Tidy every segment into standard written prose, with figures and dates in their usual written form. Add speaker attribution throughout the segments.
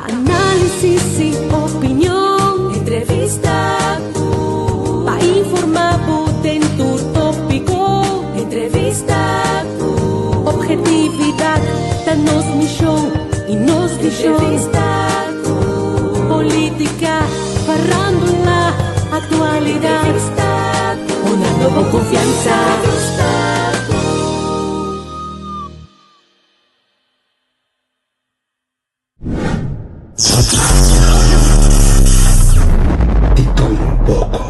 Speaker 1: Pa análisis i opinion. Entrevista ku. Pa informá bo den tur tópiko. Entrevista ku. Ophetividat ta nos mishon i nos vishon. Entrevista ku. Polítika, farándula, aktualidat. Entrevista ku. Honrando bo konfiansa. Entrevista ku.
Speaker 2: Di tur un poko.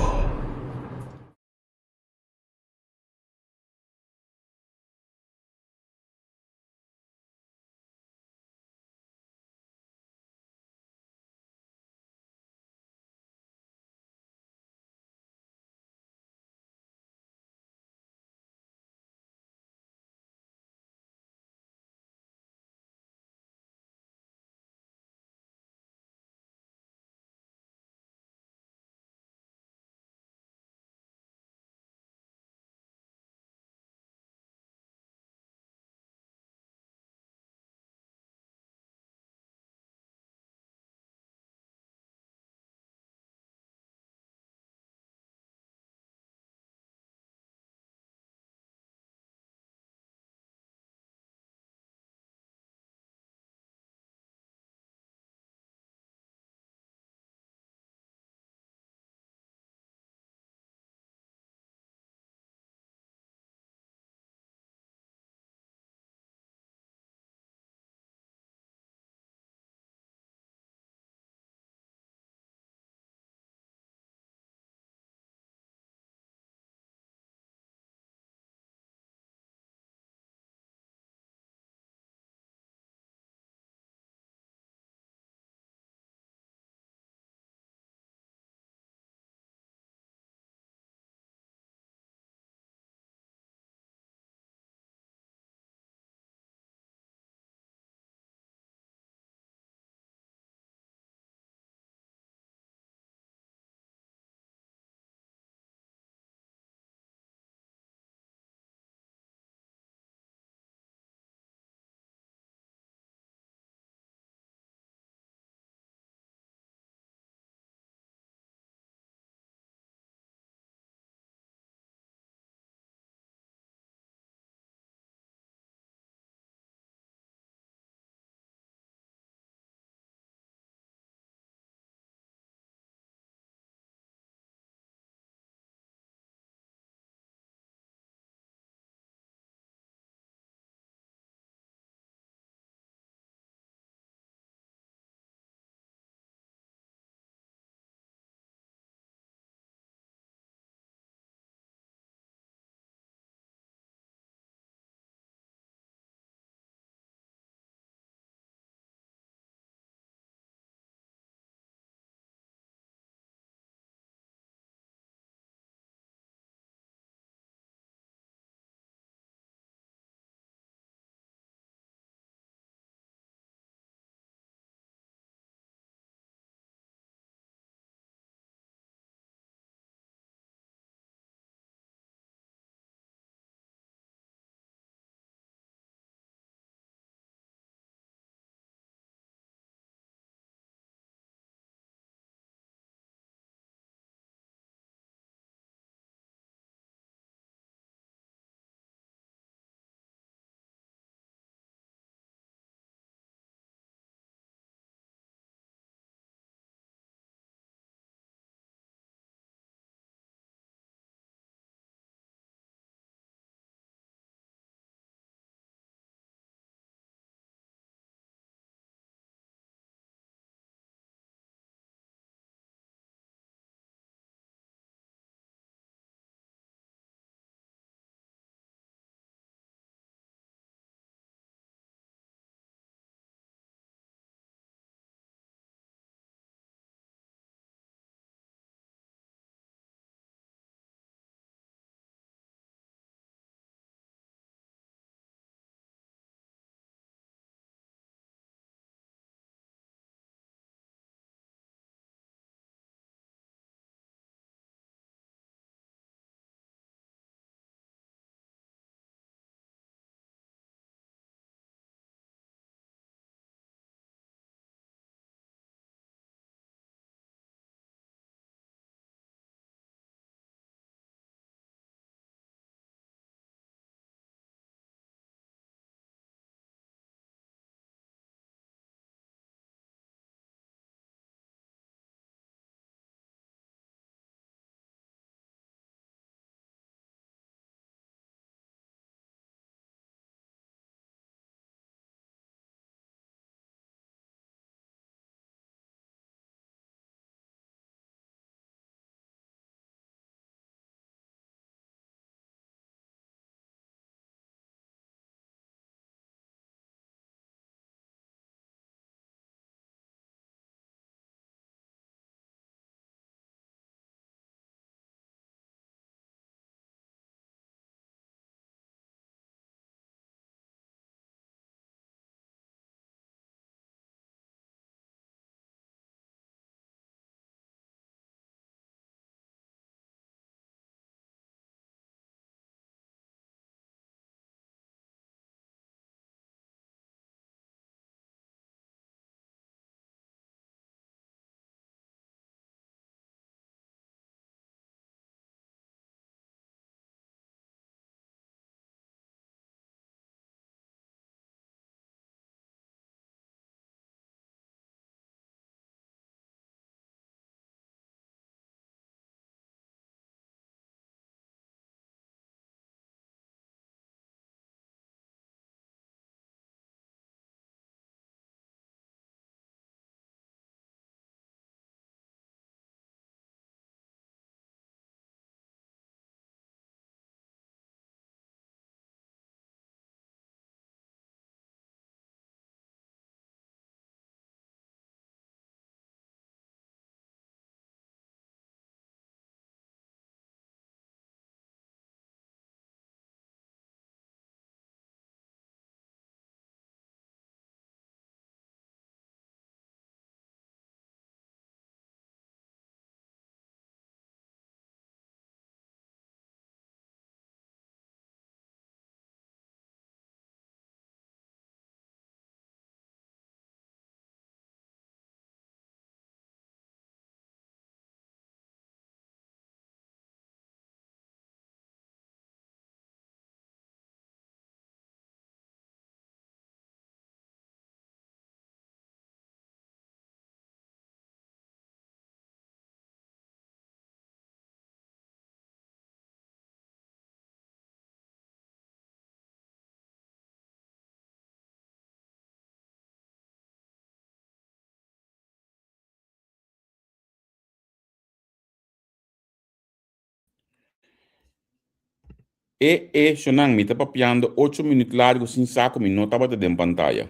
Speaker 3: E e shonnan, mi ta papiando ocho minuut largu sin sa ku mi no tabata den pantaya.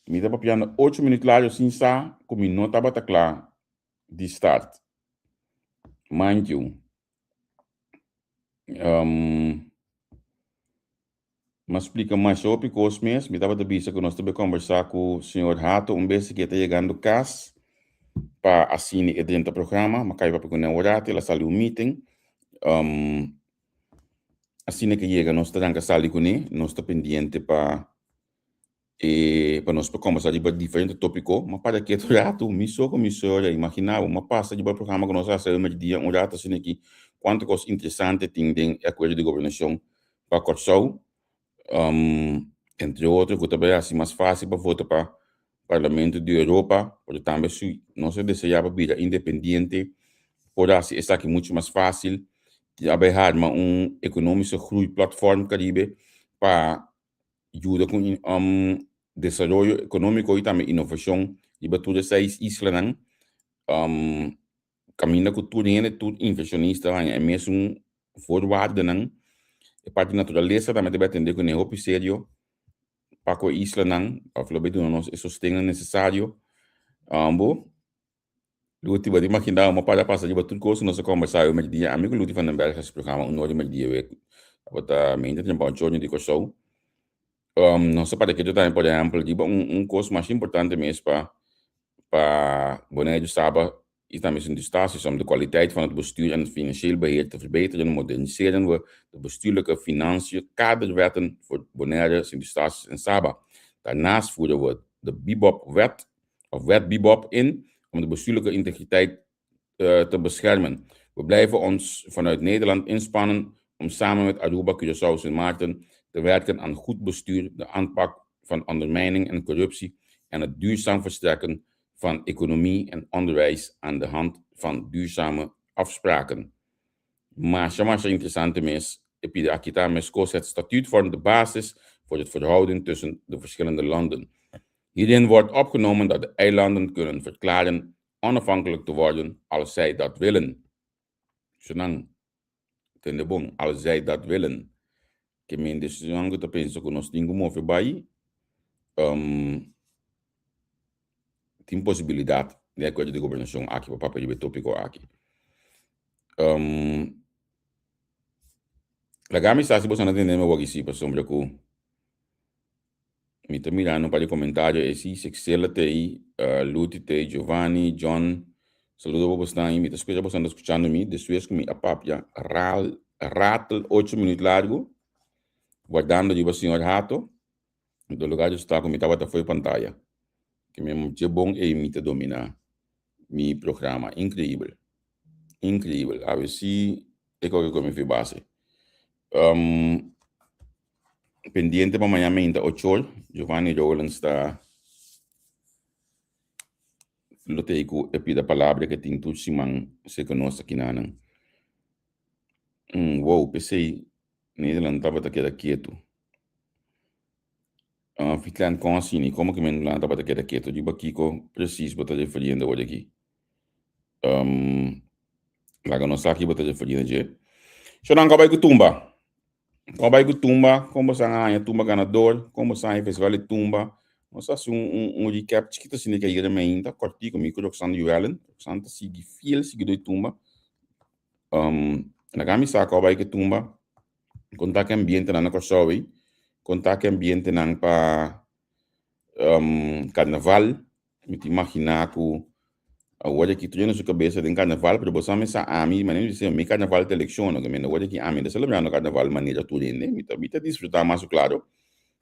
Speaker 3: Mi ta papiando ocho minuut largu sin sa ku mi no tabata kla di start. Mind you. Um, M'a splika masha hopi kos mes. Mi tabata bisa ku nos ta bai kombersá ku señor Hato un bes ku e ta yegando kas pa asina e drenta programa. M'a kai papia kuné un ratu, el a sali un meeting. Asina ku e yega nos ta ranka sali kuné. Nos ta pendiente pa e pa nos por kombersá riba diferente tópiko. M'a para ketu ratu mi so ku mi suegra. Imaginá bo, m'a pasa riba e programa ku nos a hasi awe merdia un ratu asina aki kuantu kos interesante tin den e akuerdo di gobernashon pa Kòrsou, entre otro ku ta bai hasi mas fásil pa vota pa Parlamento di Europa, pero tambe si nos a deseá pa bira independiente por hasi esaki muchu mas fásil. A bai harma un Economische Groeiplatform Caribe pa yuda ku desaroyo ekonómiko i tambe inovashon riba tur e seis islanan. Kaminda ku tur hende, tur invershonista haña e mesun voorwaardennan. E parti naturalesa tambe ta bai atendé kuné hopi serio pa ku e islanan òf lo bai duna nos e sostennan nesesario. Bo Luti, bo ta imaginá bo para pasa riba tur kos ku nos a kòmbersá awe merdia. Ami ku Luti van den Berg a hasi programa un ora di merdia awe. Tabata mente trempa un chornio di Kòrsou. Nos a para ketu tambe por ehèmpel riba un kos masha importante mes pa pa Boneiru, Saba y tambe Sint Eustatius om de kwaliteit van het bestuur en het financieel beheer te verbeteren, moderniseren we de bestuurlijke financiën kaderwetten voor Bonaire, Sint Eustatius en Saba. Daarnaast voeren we de Bibob-wet of Wet Bibob in om de bestuurlijke integriteit te beschermen. We blijven ons vanuit Nederland inspannen om samen met Aruba, Curaçao, Sint Maarten te werken aan goed bestuur, de aanpak van ondermijning en corruptie en het duurzaam versterken van economie en onderwijs aan de hand van duurzame afspraken. Masha masha interesante mes e pida aki ta meskos het statuut vormt de basis voor het verhouding tussen de verschillende landen. Hierin wordt opgenomen dat de eilanden kunnen verklaren onafhankelijk te worden als zij dat willen. Sunan, tende bon, als zij dat willen. Ke men decision ku ta pensa ku nos tin ku move bai, um, tin posibilidat den akuerdo di gobernashon aki pa papia riba e topiko aki. Um, laga mi sa si boso na tende mi wak si pasobra ku Mi ta mirando un par di comentario ey si, Sexela ta ey, Luti ta ey, Giovanni, John, saludo pa bosnan ey, mi ta spera bosan ta scuchando mi, despues cu mi a papia ral ratel ocho minuut largo, wardando riba señor Hato, enton lugar di sta cu mi tabata fo'i pantaya, ke mi dje bon ey mi ta domina mi programa, increibel, increibel, awe si e koke cu mi fi base. Pendiente pa mañana meinta ochor, Giovanni Rowlands ta lo tei ku e pida palabra ke tin tur siman serka nos akinanan. Wow, p'esei Nederland tabata keda ketu. Fitland kon asina? I komo ku Nederland tabata keda ketu? Riba kiko presis bo ta referiendo awor aki? Laga nos sa ki bo ta referiendo dje. Shonnan kòp bai ku tumba. Kòp bai ku tumba, kon bo sa haña tumba ganador, kon bo sa haña festival di tumba. Nos a hasi un un recap chikito asina ke ayera mainta, kòrtiku, mi ku Roxanne Llewellyn. Roxanne ta sigui fiel siguidó di tumba. Laga mi sa kòp bai ku tumba. Kon ta ki ambientenan na Kòrsou ei, kon ta ki ambientenan pa karnaval. Mi ta imaginá ku awor aki tur hende su kabesa den karnaval, pero bo sa mi sa ami, manera mi bisa mi karnaval ta elekshon, no ke mende awor aki ami ta selebrando karnaval manera tur hende, mi ta mi ta disfrutá mas ku klaro,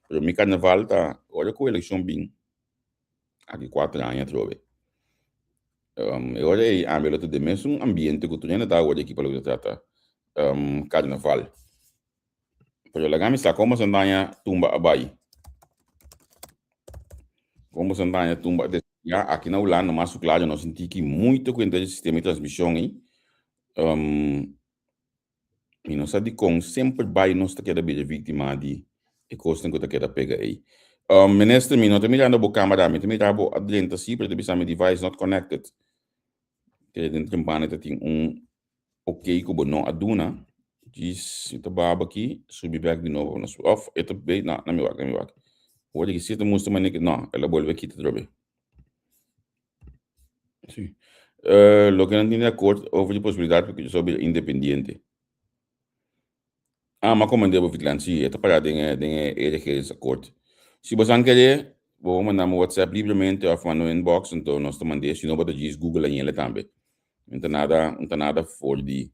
Speaker 3: pero mi karnaval ta ora ku elekshon bin. Aki kuater aña atrobe. E ora ei ami lo ta den mesun ambiente ku tur hende ta awor aki pa loke ta trata karnaval. Pero laga mi sa kon boso daña tumba a bai. Kon boso daña tumba a desarrollá aki na Hulanda mas ku klaro nos sinti ki muito ku henter e sistema di transmishon ei. Mi no sa dikon semper bai nos ta keda bira víktima di e kosnan ku ta keda pega ei. Minister, mi no ta mirando bo kamera, mi ta mira bo a drenta si, pero ta bisa mi device not connected. Kere den trempane ta tin un. Ok ku bo no a duna. Djis mi ta baba aki, subi bek di nobo. Nos, of e ta bay, no, na mi wak, na mi wak. Hoor di si ta mustra mane ki, no, el a bolbe kita atrobe. Si. Loke nan tin di akort over di posibilidat pa Curaçao bira independiente. Ah, m'a komand'é bo Vitland, si, e ta pará den e, den e e regeringsakkoord. Si bosan kere, bo por manda mi WhatsApp libremente òf manda un inbox, anto nos ta mand'é, si no bo ta djis Google añele tambe. No ta nada, no ta nada for di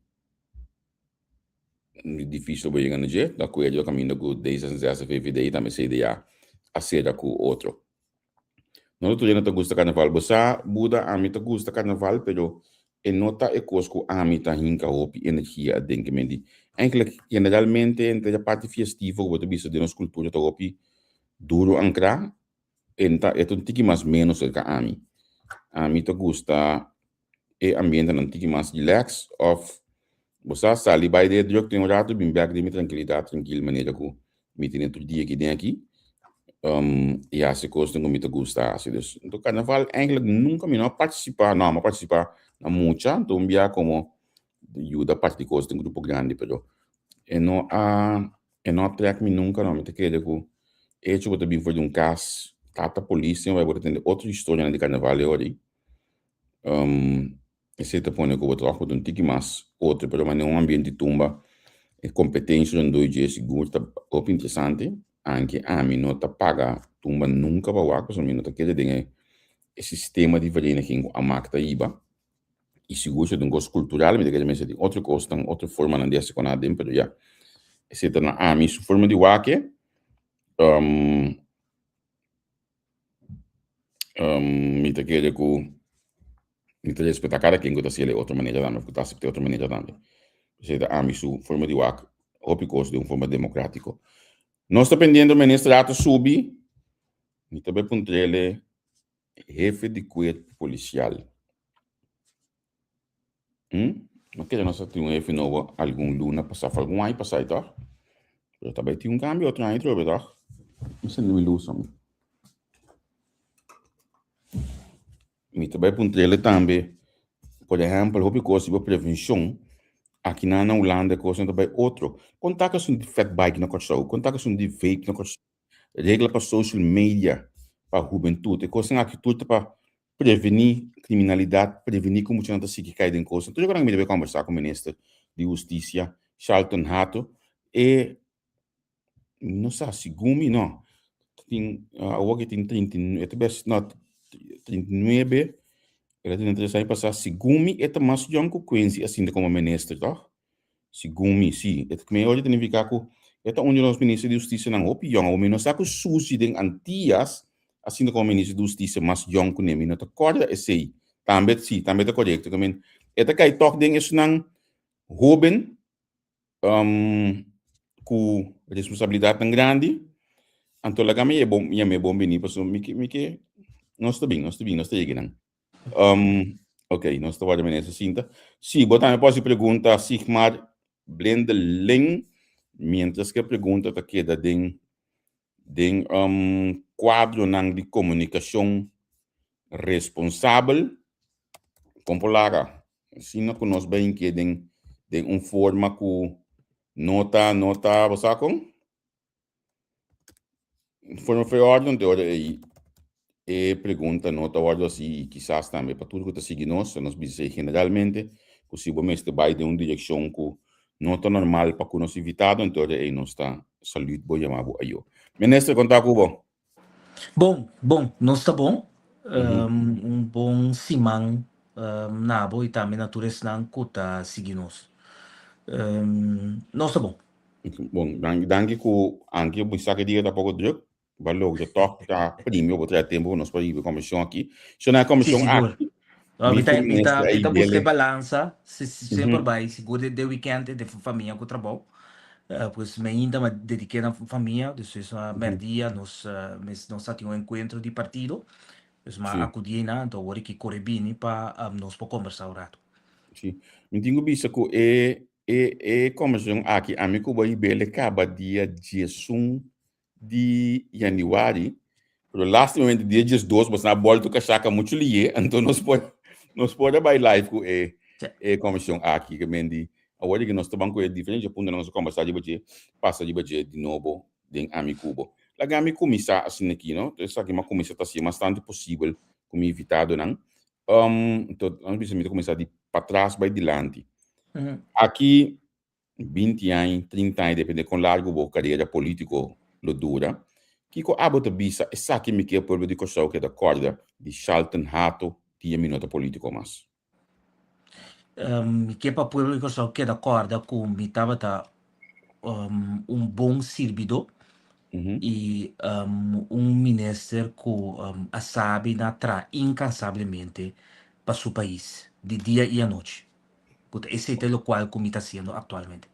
Speaker 3: difícil bo yega na dje, ta akuerdo kaminda ku D66, VVD i tambe CDA a sera ku otro. No ta tur hende ta gusta karnaval. Bo sa, Buda, ami ta gusta karnaval, pero e no ta e kos ku ami ta hinka hopi energia aden. Ke men di, eigenlijk, generalmente, entre e parti fiestivo ku bo ta bisa den nos kultura ta hopi duro ankrá, e ta e ta un tiki mas ménos serka ami. Ami ta gusta e ambientenan tiki mas relax of bo sa sali bai den e drukte un rato bin bek den mi trankilidat trankil manera ku mi tene tur dia aki den aki i hasi kosnan ku mi ta gusta hasi. Dus anto karnaval eigenlijk nunka mi no a partisipa, no mi a partisipa na mucha anto un bia komo yuda parti kos den grupo grandi pero e no a e no a trek mi nunka no. Mi ta kere ku echo ku ta bin for di un kas tata polis tin bo ta tende otro historianan di karnaval e ora ei. Esei ta pone ku bo trabaho ta un tiki mas otro, pero manera un ambiente di tumba, e kompetensia rondó dje sigur ta hopi interesante, anke ami no ta paga tumba nunka pa wak, pasobra mi no ta kere den e sistema di vereniging ku amak ta hiba, i sigur si ta un kos kultural mi ta kere mester tin otro kosnan, otro formanan di hasi ku nan aden, pero ya, esei ta na ami su forma di wak e. Mi ta kere ku mi ta respetá kada ken ku ta hasiel e otro manera tambe, ku ta aseptá e otro manera tambe. Esei ta ami su forma di wak hopi kos den un forma demokratiko. Nos ta pendiente minister a ta subi, mi ta bai puntr'el e hefe di kuerpo polisial. No kere nos a tin un hefe nobo algun luna pasá, of algun aña pasá tòg? Pero ta bai tin un kambio otro aña atrobe tòg? Mi sende mi lus ami. Mi ta bai puntr'el tambe, por ehèmpel, hopi kos riba prevenshon, akinan na Hulanda e kosnan ta bai otro. Kon ta ku esun di fatbike na Kòrsou? Kon ta ku esun di vape na Kòrsou? Regla pa social media pa hubentut. E kosnan aki tur ta pa prevení kriminalidat, prevení ku muchanan ta sigui kai den kosnan. Tur esaki mi debe kòmbersá ku Minister di Hustisia, Shalton Hato. E mi no sa, segun mi no, tin awor ki tin trinta i e ta bes no 39, el a 33 aña pasá, segun mi e ta mas yòn ku Quincy a sinta komo minister tòg? Segun mi, sí. E ta ora ta nifiká ku e ta un di nos minister di hustisianan hopi yòn. Awor mi no sa ku Susi den Antias a sinta komo minister di hustisia mas yòn kuné. Mi no ta kòrda esei. Tambe, sí, tambe ta korekto. Ke men e ta kai tòg den esunnan hóben ku responsabilidatnan grandi. Anto laga mi yam'é bon bini pasobra mi ke, mi ke, nos ta bin, nos ta bin, nos ta yega nan. Ok, nos ta warda meneer sinta. Sí, bo tambe por hasi pregunta Sigmar Blindeling, mientras ku e pregunta ta keda den den kuadronan di komunikashon responsabel, kon por laga? Asina ku nos bai hink'é den den un forma ku no ta no ta, bo sa kon? Forma fe orden te ora ei e pregunta no ta wòrdu hasi i kisas tambe pa tur ku ta sigui nos, nos bisa esei generalmente ku si bo mester bai den un direkshon ku no ta normal pa ku nos invitado anto ora ei nos ta salùt bo yama bo ayo. Minister kon ta ku bo?
Speaker 4: Bon, bon, nos ta bon. Un bon siman na bo i tambe na tur esnan ku ta sigui nos. Nos ta bon.
Speaker 3: Bon, danki, danki ku anke bo sa ke dia ta poko druk, bo a logra tòg ta primi bo trae tempu pa nos por hiba e komishon aki. So na e
Speaker 4: Sí,
Speaker 3: komishon
Speaker 4: sigur.
Speaker 3: aki,
Speaker 4: No, mi
Speaker 3: mi
Speaker 4: ta,
Speaker 3: ku
Speaker 4: mi ta,
Speaker 3: minister
Speaker 4: mi ta buska e
Speaker 3: Aidele.
Speaker 4: balansa, si, si, semper bai, sigur de, de weekend de famia ku trabou. Pues mi ainda mi a dediké na famia, dus es merdia nos, mes, nos a tin un enkuentro di partido, dus mi a akudí einan, anto awor aki kore bini pa nos por kombersá un ratu.
Speaker 3: Sí, mi tin ku bisa ku e E e kombersashon aki ami ku bo hib'el kaba dia 11 di yanüari, pero lastimamente dia 12 boso a bolto kashaka muchu liye, anto nos por nos por a bai live ku e. E komishon aki ke men di awor di ke nos ta ban ku e diferente puntonan nos a kombersá riba dje, pasa riba dje di nobo den Ami ku Bo. Laga mi kuminsá asina aki, no? Esaki mi a kuminsá ta hasi mas tantu posibel ku mi invitadonan. Anto, nos bisa mi ta kuminsá di patras bai dilanti. Aki 20 aña, 30 aña, depende kon largu bo karera polítiko lo dura, kiko abo ta bisa esaki mi ke pueblo di Kòrsou keda kòrda di Shalton Hato dia mi no ta polítiko mas?
Speaker 4: Mi ke pa pueblo di Kòrsou keda kòrda ku mi tabata un bon sirbidó i un minister ku a sabi na traha inkansablemente pa su pais di dia i anochi. Ku ta esei ta e lokual ku mi ta hasiendo aktualmente.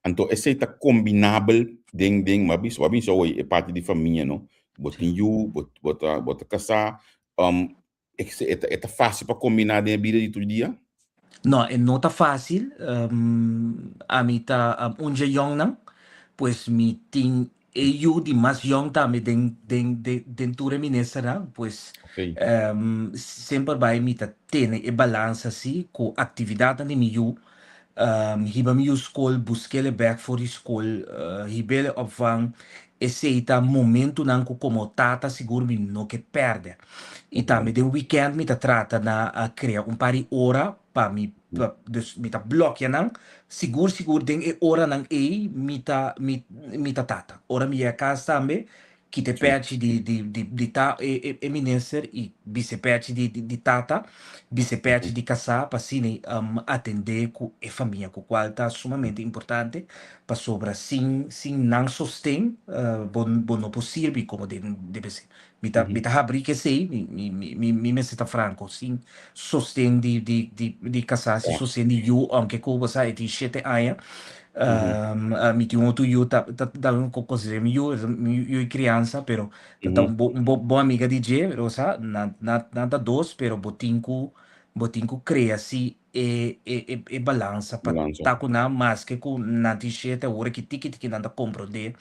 Speaker 3: Anto esei ta kombinabel den den bo a bisa bo a bisa oye e parti di famia no. Bo tin yu, bo bo ta bo ta kasá, e ta e ta fásil pa kombiná den e bida di tur dia?
Speaker 4: No, e no ta fásil. Ami ta un dje yòngnan, pues mi tin E yu di mas yong tambe den den den den tur e ministernan, pues semper bai mi ta tene e balansa si ku aktividatnan di mi yu, hiba mi yu skol, busk'el e bèk for di skol, hib'el e opvang, esei ta momentunan ku komo tata sigur mi no ke pèrdè. I tambe den wikènt mi ta trata na krea un par di ora pa mi dus mi ta blòkia nan sigur sigur den e oranan ei mi ta mi mi ta tata ora mi yega kas tambe kita e pèchi di di di di ta e e e minister i bisa e pèchi di di di tata bisa e pèchi di kasá pa asina atendé ku e famia ku kual ta sumamente importante pasobra sin sin nan sosten bo bo no por sirbi komo debe ser. Mi ta, mi ta habrí ku esei, mi, mi, mi, mi, mi mester ta franko, sin sosten di, di, di, di kasá, sin sosten di yu, aunke ku bo sa e tin shete aña, mi tin un otro yu ta, ta, ta konsider'é mi yu, mi yu di kriansa, pero ta ta un bo, un bo, bon amiga di dje, pero bo sa, nan, nan, nan ta dos, pero bo tin ku, bo tin ku krea si e e e e balansa pa
Speaker 3: Balansa.
Speaker 4: ta ku nan maske ku nan tin shete awor aki tiki tiki nan ta komprondé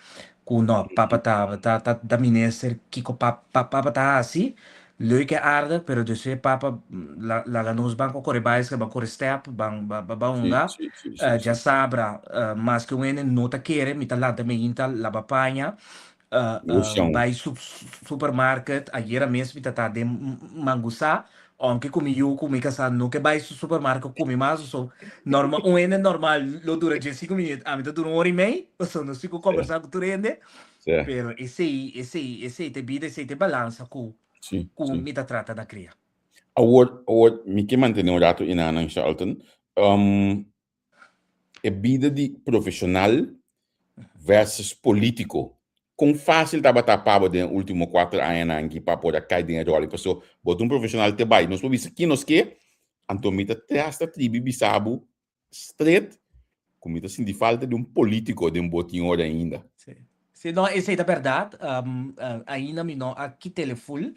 Speaker 4: ku no papa ta ta ta ta minister kiko pa pa papa ta hasi leuk en aardig pero despues papa la laga nos ban kore baiskel ban kore step ban ba ba
Speaker 3: Sí,
Speaker 4: hunga
Speaker 3: sí, sí, sí, sí.
Speaker 4: djasabra maske un hende no ta kere mi ta lanta meinta laba paña
Speaker 3: Emocion.
Speaker 4: Bai supermarket, ayera mes mi ta ta den Mangusá, aunke ku mi yu ku mi kasá no ke bai supermarket ku mi mas, so normal un hende normal lo dura diesinku minüt, ami ta dura un ora i mei, pasobra nos tin ku kombersá ku tur hende, pero esei esei esei ta e bida, esei ta e balansa ku ku mi ta trata na kria.
Speaker 3: Awor awor mi ke mantené un ratu enanan Shalton, e bida di profesional versus politico. Con facil tabata pa bo den e ultimo cuater añanan aki pa por a cay den e rol? Paso bo ta un profesional te bay. Nos por bisa kin nos ke, anto mi ta hasta tribi bisa bo straight cu mi ta sinti falta di un politico den bo tin ora ainda.
Speaker 4: Sí. Si no, esei ta bèrdat. Ainda mi no a kit'el full.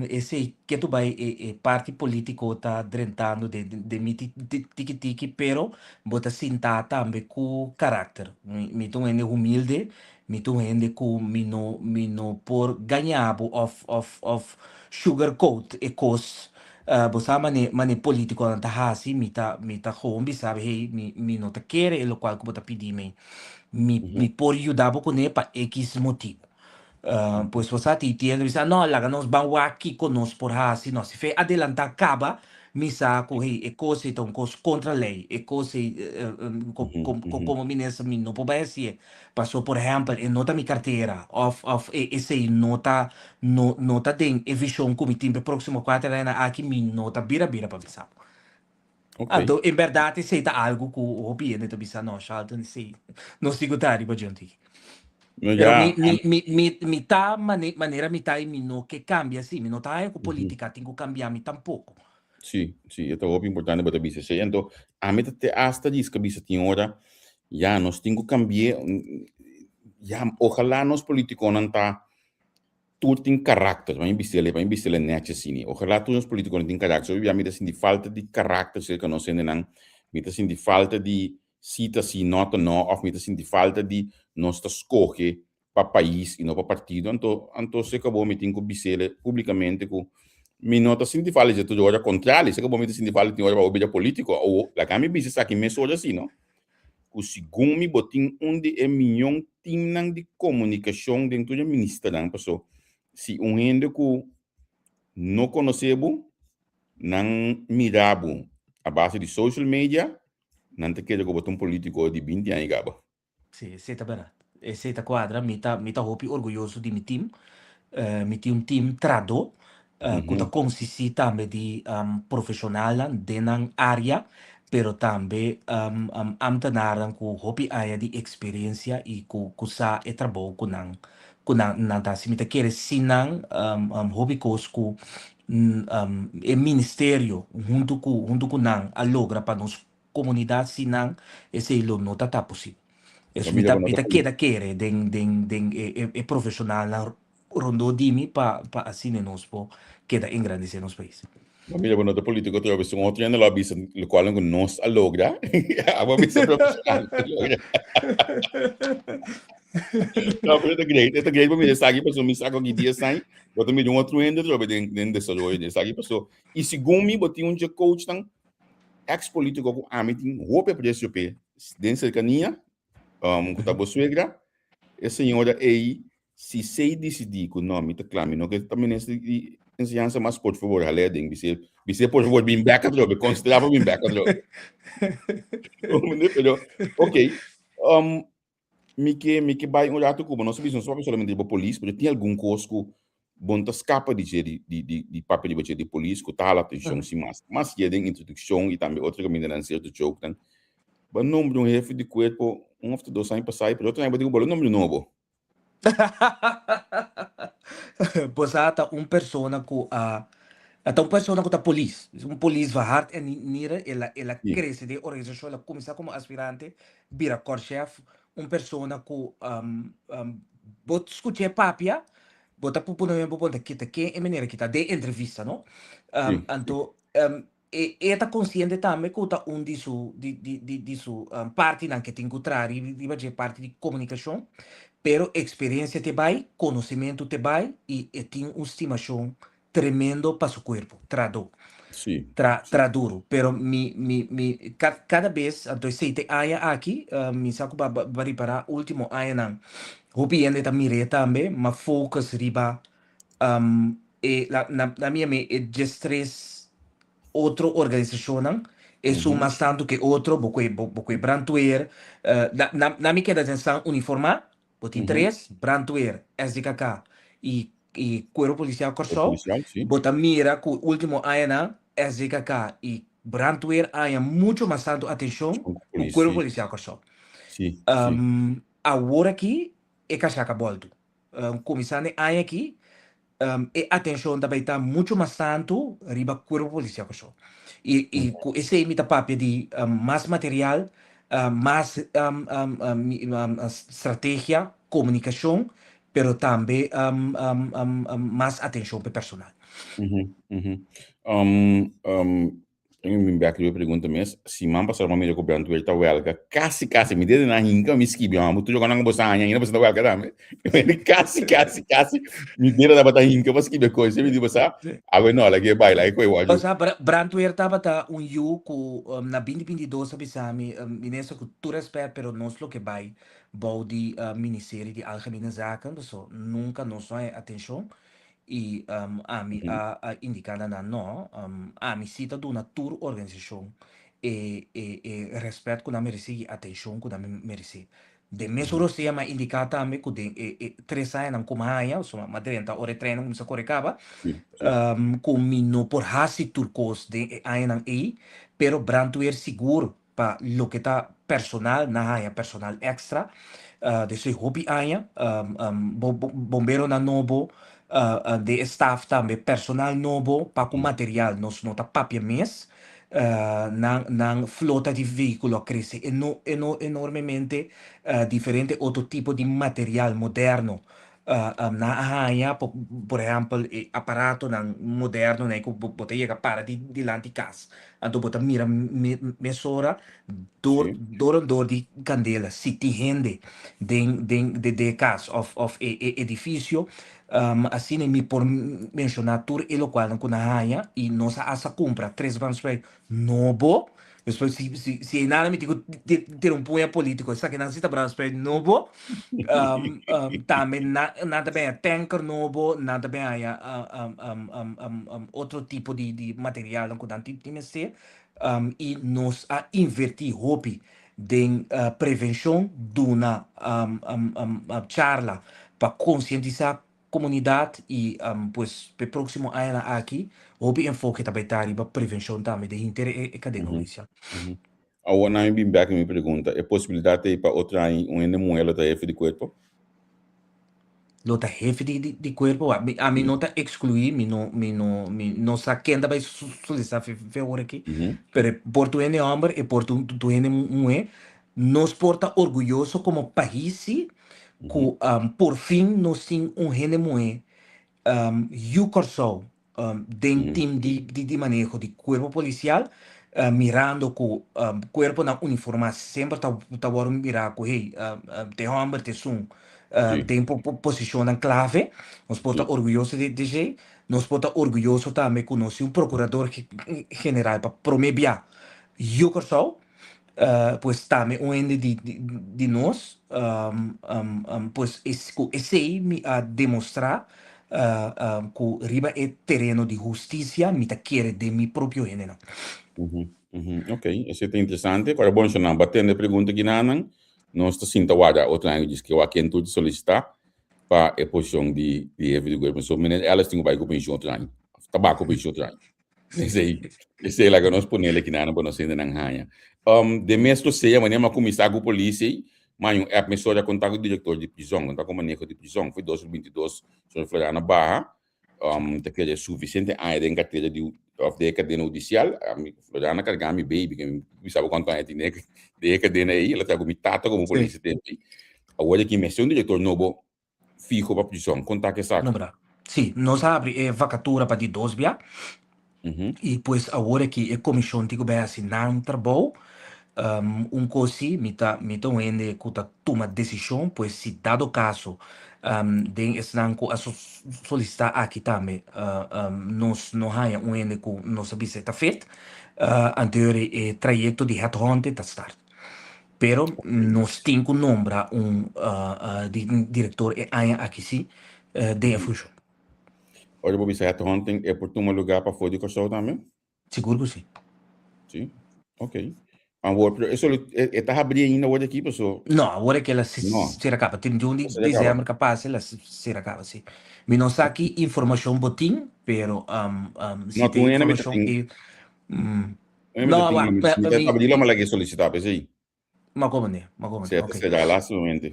Speaker 4: Esei ketu bai e e parti polítiko ta drentando den den mi tiki tiki, pero bo ta sintá tambe ku karakter. Mi mi ta un hende humilde, mi ta un hende ku mi no mi no por gaña bo òf òf òf sugar coat e kos. Bo sa mane mane polítikonan ta hasi, mi ta mi ta gewoon bisa bo, hey, mi mi no ta kere e lokual ku bo ta pidi mi. Mi mi por yuda bo kuné pa ekis motibu. Pues bo sa tin tiende bisa no laga nos ban wak kiko nos por hasi no si fe adelantá kaba mi sa ku hey e kos ei ta un kos kontra lei e kos ei komo minister mi no por bai hasié paso por ehèmpel e no ta mi kartera òf òf e esei no ta no no ta den e vishon ku mi tin pa e próksimo kuater añanan aki mi no ta bira bira pa bisa bo. Anto en bèrdat esei ta algu ku hopi hende ta bisa no Shalton esei nos tin ku ta riba dje un tiki.
Speaker 3: No
Speaker 4: Pero
Speaker 3: ya.
Speaker 4: mi mi mi mi mi ta mane manera mi ta i mi no ke kambia si mi no ta haña ku politika tin ku kambia mi tampoko.
Speaker 3: Si, si, e ta hopi importante bo ta bisa esei. Anto ami ta te asta diska bisa tin ora ya nos tin ku kambi'é ya ojalá nos politikonan ta Tur tin karakter, pa mi bis'el, pa mi bis'el nechi asina. Ojalá tur nos politikonan tin karakter. Hopi bia mi ta sinti falta di karakter serka nos hendenan. Mi ta sinti falta di si ta si, no ta no, òf mi ta sinti falta di nos ta skohe pa pais i no pa partido. Anto, anto serka bo mi tin ku bis'el publikamente ku Mi no ta sinti falta dje tur ora, kontrali, seka bo mi ta sinti falta tin ora pa bo bira polítiko. Awo, laga mi bisa esaki mesora si no, ku segun mi bo tin un di e mion timnan di komunikashon den tur e ministernan, paso si un hende ku no konosé bo, nan mira bo a base di social media, nan ta kere ku bo ta un polítiko di binti aña kaba.
Speaker 4: Sí, esei ta bèrdat. Esei ta kuadra. Mi ta, mi ta hopi orguyoso di mi tim. Mi tin un tim trahadó ku ta konsistí tambe di profeshonalnan den nan área, pero tambe ámtenarnan ku hopi aña di eksperensia i ku ku sa e trabou ku nan ku nan nan ta hasi. Mi ta kere sin nan hopi kos ku e ministerio huntu ku huntu ku nan a logra pa nos komunidat sin nan esei lo no ta ta posibel. Es mi ta mi ta keda kere den den den e e e profeshonalnan rondó di mi pa pa asina nos por keda engrandesé nos pais.
Speaker 3: Bo mira bo no ta politico atrobe si un otro hende lo a bisa locual cu nos a logra abo a bisa profesional a logra. No, pero ta great, ta great pa mira esaki paso mi sa cu aki dies aña bo ta mira un otro hende atrobe den den desaroyo di esaki paso y segun mi bo tin un dje coachnan ex politico cu ami tin hopi aprecio p'e den cercania um, cu ta bo suegra, e señora ei si sei decidi cu no, mi ta cla, mi no ke ta minister di enseñansa mas, por favor, hale den, bise, bise por favor, bin bek atrobe, considera pa bin bek atrobe. Pero, ok, um, Mi ke mi ke bai un ratu ku bo. Nos a bisa nos papia solamente riba polis, pero tin algun kos ku bo no ta skapa di dje di di di di papia riba dje di polis ku ta hala atenshon sin mas. Mas ye den introdukshon i tambe otro kamindanan sierto jokenan. Bo a nombra un hefe di kuerpo un òf ta dos aña pasá i pero otro aña bo di ku bo lo nombra un nobo.
Speaker 4: Bo sa ta un persona ku a ta un persona ku ta polis, un polis van hart en nieren, el a el a krese den e organisashon, el a kuminsá komo aspirante bira korchef, un persona ku bo skuch'é papia, bo ta pone bo puntra kita ken e manera kita den entrevista no. Anto e e ta konsiente tambe ku ta un di su di di di di su partinan ke tin ku traha riba dje parti di komunikashon, pero eksperensia te bai, konosementu te bai i e tin un stimashon tremendo pa su cuerpo, trahadó,
Speaker 3: Sí,
Speaker 4: tra
Speaker 3: sí.
Speaker 4: tra duro. Pero mi mi mi ca cada bes, anto esei te aña aki, mi sa cu ba ba ba ripara ultimo añanan hopi hende ta mir'é tambe, ma focus riba e la na na mi yam'é e diestres otro organisacionnan, esun mas tanto ke otro, bo koe bo koe brandweer, na na na mi keda den stan uniformá, Bo tin tres, Brandweer, SDKK i i Kuerpo Polisial Kòrsou. Bo ta mira ku último añanan SDKK i Brandweer a haña muchu mas tantu atenshon ku Kuerpo Polisial Kòrsou. Awor aki e kashaka bòltu. Kuminsando e aña aki e atenshon ta bai ta muchu mas tantu riba Kuerpo Polisial Kòrsou. I i ku esei mi ta papia di mas material, mas strategia, komunikashon, pero tambe mas atenshon pa e personal.
Speaker 3: Tengo mi bek riba e pregunta mes. Siman pasado mi a mira ku brandweer ta welga. Kasi kasi mi dede nan hinka mi skibi ma mutu yoga nan bo sa haña ainda bo sa ta welga tambe. Kasi kasi kasi mi dede tabata hinka pa skibi e kos. Mi di bo sa awe no lag'e bai lag'e koe wòrdu.
Speaker 4: Bo sa brandweer tabata un yu ku na binti 22 a bisa mi, Minister ku tur rèspèt pero nos lo ke bai bou di Ministerie di Algemene Zaken paso nunka nos no haña atenshon I ami a a indiká na nan, no, ami sí ta duna tur organisashon e e e rèspèt ku nan meresé i atenshon ku nan meresé. Den mesun rosea mi a indiká tambe ku den e e tres añanan ku mi a haña, pasobra mi a drenta ora e treinnan kuminsá kore kaba, ku mi no por hasi tur kos den e añanan ei, pero brandweer sigur Pa loke ta personal, nan haña personal extra despues hopi aña. Bomberonan nobo, den e staf tambe personal nobo pa ku material nos no ta papia mes. Nan nan flota di vehiculo a crece enormemente. Diferente otro tipo di material moderno. Nan a haña, por ehèmpel, e aparatonan moderno ku bo ta yega para dilanti kas, anto bo ta mira mesora dor dor en dor di kandela si tin hende den den den e kas òf e edifisio. Asina mi por menshoná tur e lokualnan ku nan haña i nos a hasta kumpra tres brandspui nobo. Despues si si si ei nada mi tin ku tira un puña polítiko esakinan si ta brandspui nobo. Tambe nan nan ta bin haña tanker nobo, nan ta bin haña otro tipo di di materialnan ku nan tin mester. I nos a invertí hopi den prevenshon, duna charla pa konsientisá komunidat i pues p'e próksimo añanan aki hopi enfoke ta bai ta riba prevenshon tambe den henter e kadena hudisial.
Speaker 3: Awor nan mi bin bek na mi pregunta, e posibilidat ei pa otro aña un hende muhé lo ta hefe di kuerpo?
Speaker 4: Lo ta hefe di kuerpo? Wak, ami no ta ekskluí, mi no mi no mi no sa ken ta bai solisitá fe ora aki, pero e por ta un hende hòmber, e por ta un hende muhé. Nos por ta orguyoso komo pais sí ku por fin nos tin un hende muhé yu Kòrsou den tim di maneho di kuerpo polisial, mirando ku kuerponan uniformá semper ta wòrdu mirá ku hey, te hòmber te esun den posishonnan klave. Nos por ta orguyoso di esei. Nos por ta orguyoso tambe ku nos tin un prokurador general pa promé bia yu Kòrsou. Pues tambe un hende di di nos, pues ku esei mi a demostrá ku riba e tereno di hustisia mi ta kere den mi propio hendenan.
Speaker 3: Ok, esei ta interesante. Kòrda bon shonnan, bo a tende e pregunta kinanan. Nos ta sinta warda otro aña djis ke wak ken tur ta solisitá pa e posishon di hefe di kuerpo. So meneer Ellis tin ku bai ku penshon otro aña, ta bak ku penshon otro aña. Esei, esei laga nos ponele kinana pa nos hendenan haña. Den mes lo sea, wanneer mi a kuminsá ku polis ei, mi a haña un app mesora a konta ku direktor di prizòn, konta ku maneho di prizòn. Foi 2022, señor Floriano baha, ta kere sufisiente aña den kartera di òf den e kadena hudisial. Ami, Floriano a kargá mi baby, ke mi bisa bo kuantu aña tine den e kadena ei, el a traha ku mi tata komo polis e tempu ei. Awor aki mester un direktor nobo fiho pa prison. Kon ta ku esaki?
Speaker 4: Nombra. Sí, nos a habri e vakatura pa di dos bia. I pues awor aki e komishon tin ku bai hasi nan trabou. Un kos sí, mi ta mi ta un hende ku ta tuma desishon, pues si dado kaso den esnan ku a solisitá aki tambe nos no haña un hende ku nos a bisa e ta fit, anto e trayekto di headhunting ta start. Pero nos tin ku nombra un direktor e aña aki sí den e funshon.
Speaker 3: Ora bo bisa headhunting e por tuma lugá pafó di Kòrsou tambe?
Speaker 4: Sigur ku sí.
Speaker 3: Sí? Ok. Awor, pero e e ta habrí ainda awor di aki paso?
Speaker 4: No, awor e ke la sera kaba. 31 di desèmber kapas e la sera kaba, sí. Mi no sa ki informashon bo tin, pero si tin informashon e.
Speaker 3: No, wak, mi ta abrí lo mi solicitá p'esei.
Speaker 4: Ma komende, ma komende,
Speaker 3: ok. Será laatste momento.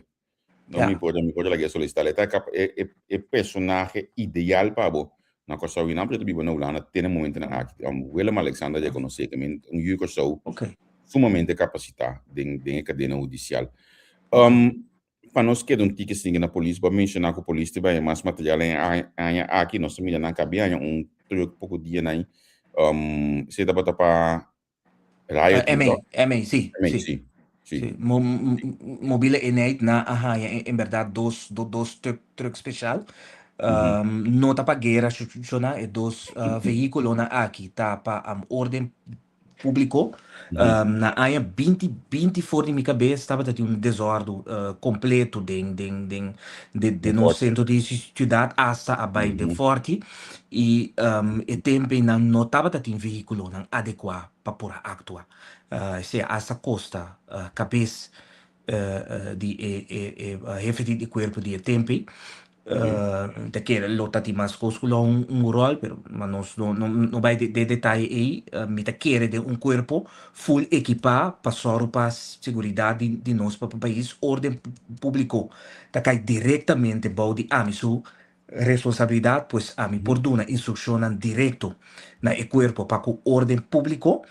Speaker 3: No mi por, mi por lag'é solicitá. E ta e e e personahe ideal pa bo na Kòrsou i nan por ta biba na Hulanda te na momentonan aki. Willem Alexander rekonosé ke men un yu Kòrsou sumamente kapasitá den den e kadena hudisial. Pa nos keda un tiki singa na polis, bo a menshoná ku polis ta bai mas material e aña aki. Nos ta mira nan kabi haña un trùk poko dianan. Esei tabata pa riot
Speaker 4: MA, MA, sí,
Speaker 3: MA, sí.
Speaker 4: Sí. Sí. Mobiele eenheid nan a haña en bèrdat dos dos trùk trùk speshal. No ta pa guera shona, e dos vehíkulonan aki ta pa órden Públiko. Na aña binti binti for di mi kabes tabata tin un desòrdu kompleto den den den den nos sentro di siudat asta a bai den Fòrti i e tempu ei nan no tabata tin vehíkulonan adekuá pa por a aktua. Esei asta kosta kabes di e e hefe di kuerpo di e tempu ei. Ta kere lo ta tin mas kos ku lo un ròl, pero ma nos no no no bai den detaye ei. Mi ta kere den un kuerpo ful ekipá pa sòru pa seguridat di di nos propio pais. Órden públiko ta kai direktamente bou di ami su responsabilidat, pues ami por duna instrukshonnan direkto na e kuerpo pa ku órden públiko.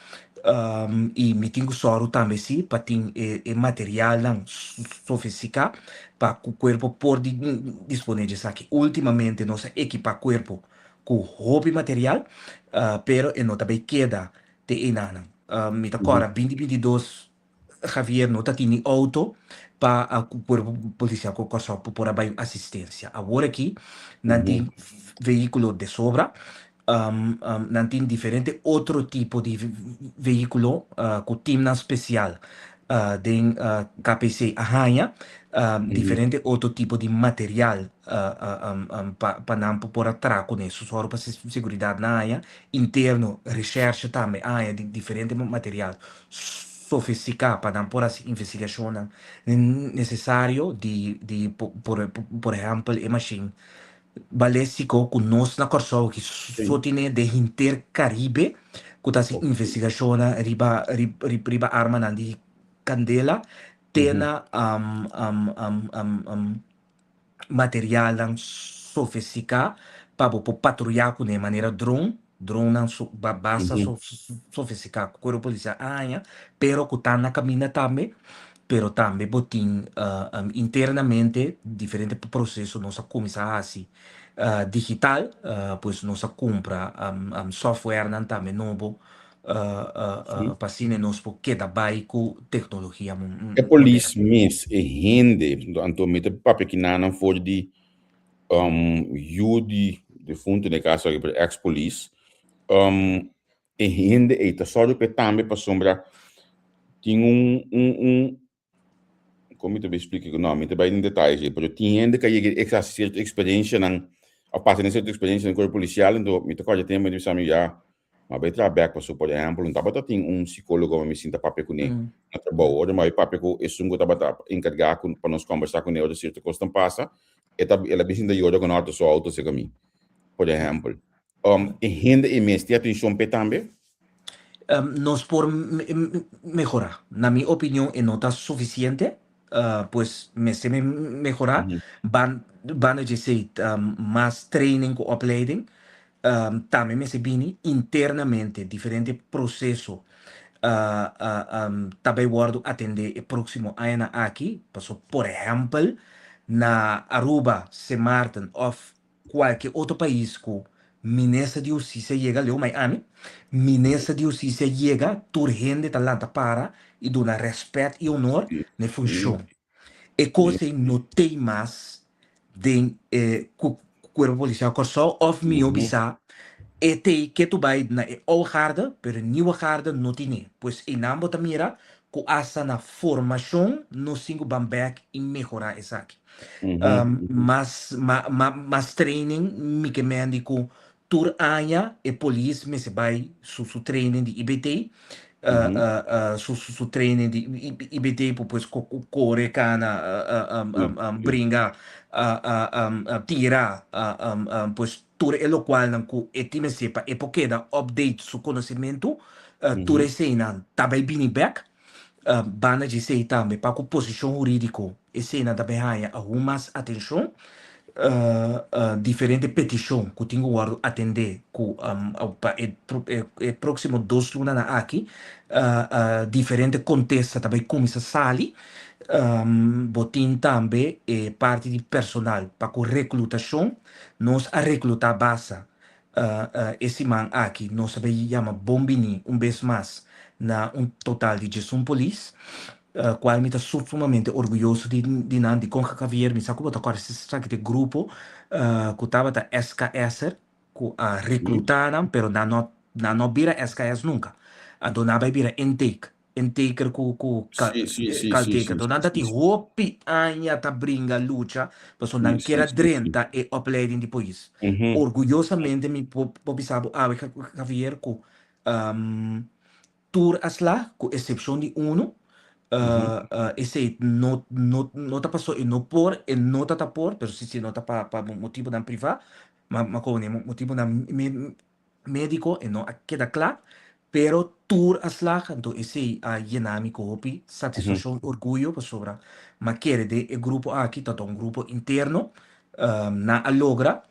Speaker 4: I mi tin ku sòru tambe si pa tin e materialnan sofistiká pa ku kuerpo por disponé di esaki. Últimamente nos a ekipá kuerpo ku hopi material, pero e no ta bai keda te einanan. Mi ta kòrda 2022 Javier no ta tin ni outo pa Cuerpo Policial cu Corsou por a bay un asistencia. Awor aki nan tin vehiculo de sobra, nan tin diferente otro tipo di vehiculo cu teamnan special den KPC a haña, diferente otro tipo di material pa nan por a traha cune. Su pa seguridad nan haña, interno, recherche tambe a haña diferente material sofistiká pa nan por hasi investigashonnan nesesario di di por por ehèmpel e mashin balestiko ku nos na Kòrsou aki so tene den henter Karibe ku ta hasi investigashonnan riba riba armanan di kandela te na materialnan sofistiká pa bo por patruyá kuné manera dron, dronnan basta sofistiká ku Kuerpo Polisial a haña, pero ku ta na kaminda tambe, pero tambe bo tin internamente diferente proseso nos a kuminsá hasi digital, pues nos a kumpra softwarenan tambe nobo pa asina nos por keda bai ku teknologia
Speaker 3: E polis mes, e hende, anto mi ta papia kinanan for di yu di defuntu, den e kaso aki, pero ex polis, e hende ei ta sòru p'e tambe pasobra tin un un un Kon mi ta bay splika ku no, mi ta bay den detaye si, pero tin hende ku a yega di hasi sierto eksperensianan òf pasa den sierto eksperensianan ku e polisial, anto mi ta kòrda tempu mi ta bisa mi ya, mi a bay traha bèk pasobra por ehèmpel no tabata tin un sikólogo pa mi sinta papia kuné na trabou, ora mi a bay papia ku esun ku tabata enkargá ku pa nos kòmbersá kuné ora sierto kosnan pasa, e ta el a bin sinta yora ku no su outo serka mi, por ehèmpel. E hende ei mes tin atenshon p'e tambe?
Speaker 4: Nos por mehorá. Na mi opinion e no ta sufisiente, pues mester mehorá. Banda dje esei mas training ku opleiding tambe mester bini internamente diferente proseso ta bai wòrdu atendé e próksimo añanan aki. Pasobra por ehèmpel na Aruba, Sint Maarten òf Kualke otro pais ku Minister di Hustisia yega, leu mai ami, Minister di Hustisia yega, tur hende ta lanta para i duna rèspèt i honor na e funshon. E kos ei no tei mas den e Kuerpo Polisial Kòrsou òf mihó bisá e tei ke tu bai na e oude garde, pero e nieuwe garde no tine. Pues einan bo ta mira ku asta na formashon nos tin ku ban bèk i mehorá esaki. Mas mas training mi ke mendi ku tur aña e polis mester bai su su training di IBT su su training di IBT por pues kore kana bringa tira pues tur e lokualnan ku e tin mester pa e por keda update su konosementu tur eseinan ta bai bini bek. Banda dje esei tambe pa ku posishon hurídiko eseinan ta bai haña aun mas atenshon. Diferente petishon ku tin ku wòrdu atendé ku pa e próksimo dos lunanan aki diferente kontesta ta bai kuminsá sali. Bo tin tambe e parti di personal pa ku reklutashon. Nos a reklutá basta E siman aki nos a bay yama bon bini un bes mas na un total di 11 polis, cual mi ta sumamente orguyoso di nan. Dicon Javier, mi sa cu bo ta corda esaki ta e grupo cu tabata SKS'er cu a recluta nan, pero nan no nan no bira SKS nunca. Anto nan a bay bira intake. Intaker ku ku kaltaker. Enton nan ta tin hopi aña ta bringa lucha pasobra nan kier a drenta e opleiding di polis. Orguyosamente mi por bisa bo awe Javier ku tur a sla ku esepshon di unu. Esei no no no ta paso e no por e no ta ta por pero si si no ta pa pa motibunan priva ma komo motibunan Médiko e no a keda kla, pero tur a slaga, anto esei a yena mi ku hopi satisfakshon i orguyo pasobra m'a kere den e grupo aki ta un grupo interno, nan a logra.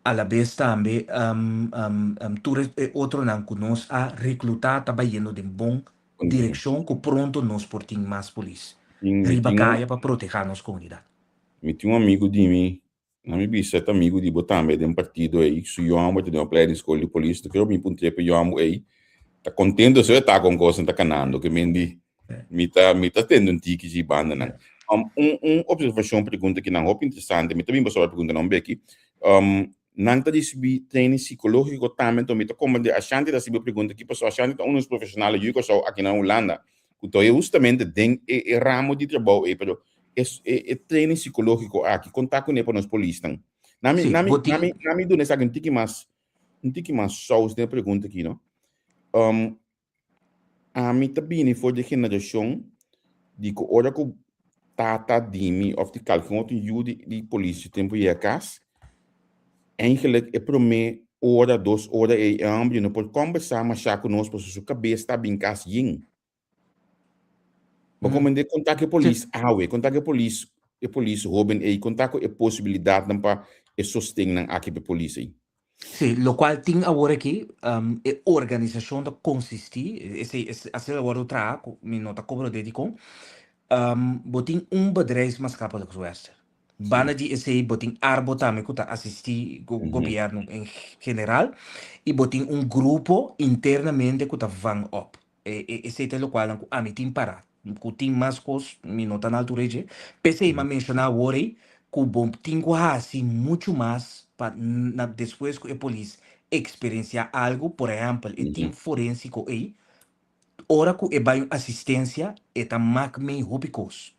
Speaker 4: Alabes tambe tur e otronan ku nos a reklutá ta bayendo den bon direkshon ku pronto nos por tin mas polis riba kaya pa protehá nos komunidat.
Speaker 3: Mi tin un amigu di mi, na mi bisa e ta amigu di bo tambe den partido ei, su yòmber ta den opleiding skol di polis, ta kere mi puntr'é pa e yòmber ei ta kontento si e ta kon kosnan ta kanando, ke men di Mi ta mi ta tende un tiki dje bandanan. Um, un un observacion pregunta ki nan hopi interesante, mi ta bin pasobra pregunta nan beki. Um, nan ta ricibi training psicologico tambe, enton mi ta comprende Ashanti ta ricibi pregunta ki pasobra Ashanti ta un nos profesional yu Kòrsou aki na Hulanda ku ta justamente den e e ramo di trabou ei, pero e e e training psicologico aki kon ta kuné pa nos polisnan? Nan mi
Speaker 4: Sí,
Speaker 3: nan mi
Speaker 4: bo
Speaker 3: nan mi
Speaker 4: tin
Speaker 3: nan mi duna esaki un tiki mas un tiki mas saus den e pregunta aki no. Um, Ami ta bini for di e generashon di ku ora ku tata di mi òf di kalke otro yu di di polis di tempu yega kas, eigenlijk e promé ora, dos ora ei e hòmber no por kòmbersá mashá ku nos pasobra su kabes ta bin kas yen. Bo komprendé? Kon ta ku e polis awe? Kon ta ku e polis e polis hóben ei? Kon ta ku e posibilidatnan pa e sostennan aki pa e polis ei?
Speaker 4: Sí, locual tin awor aki, e organisacion ta consisti, esey asina lo wordo traha, cu mi no ta cobra de dicon, bo tin un bedrijfsmaatschappelijk werker. Banda di esey bo tin Arbo tambe cu ta asisti gobierno en general y bo tin un grupo internamente cu ta vang op. Esey ta e locualnan cu ami tin para. Cu tin mas cos mi no ta na altura dje. P'esey mi a menciona awor ey cu bo tin cu haci mucho mas pa na despues cu e polis experiencia algo, por ehempel e team forensico ey, ora cu e bay un asistencia e ta mak mee hopi cos.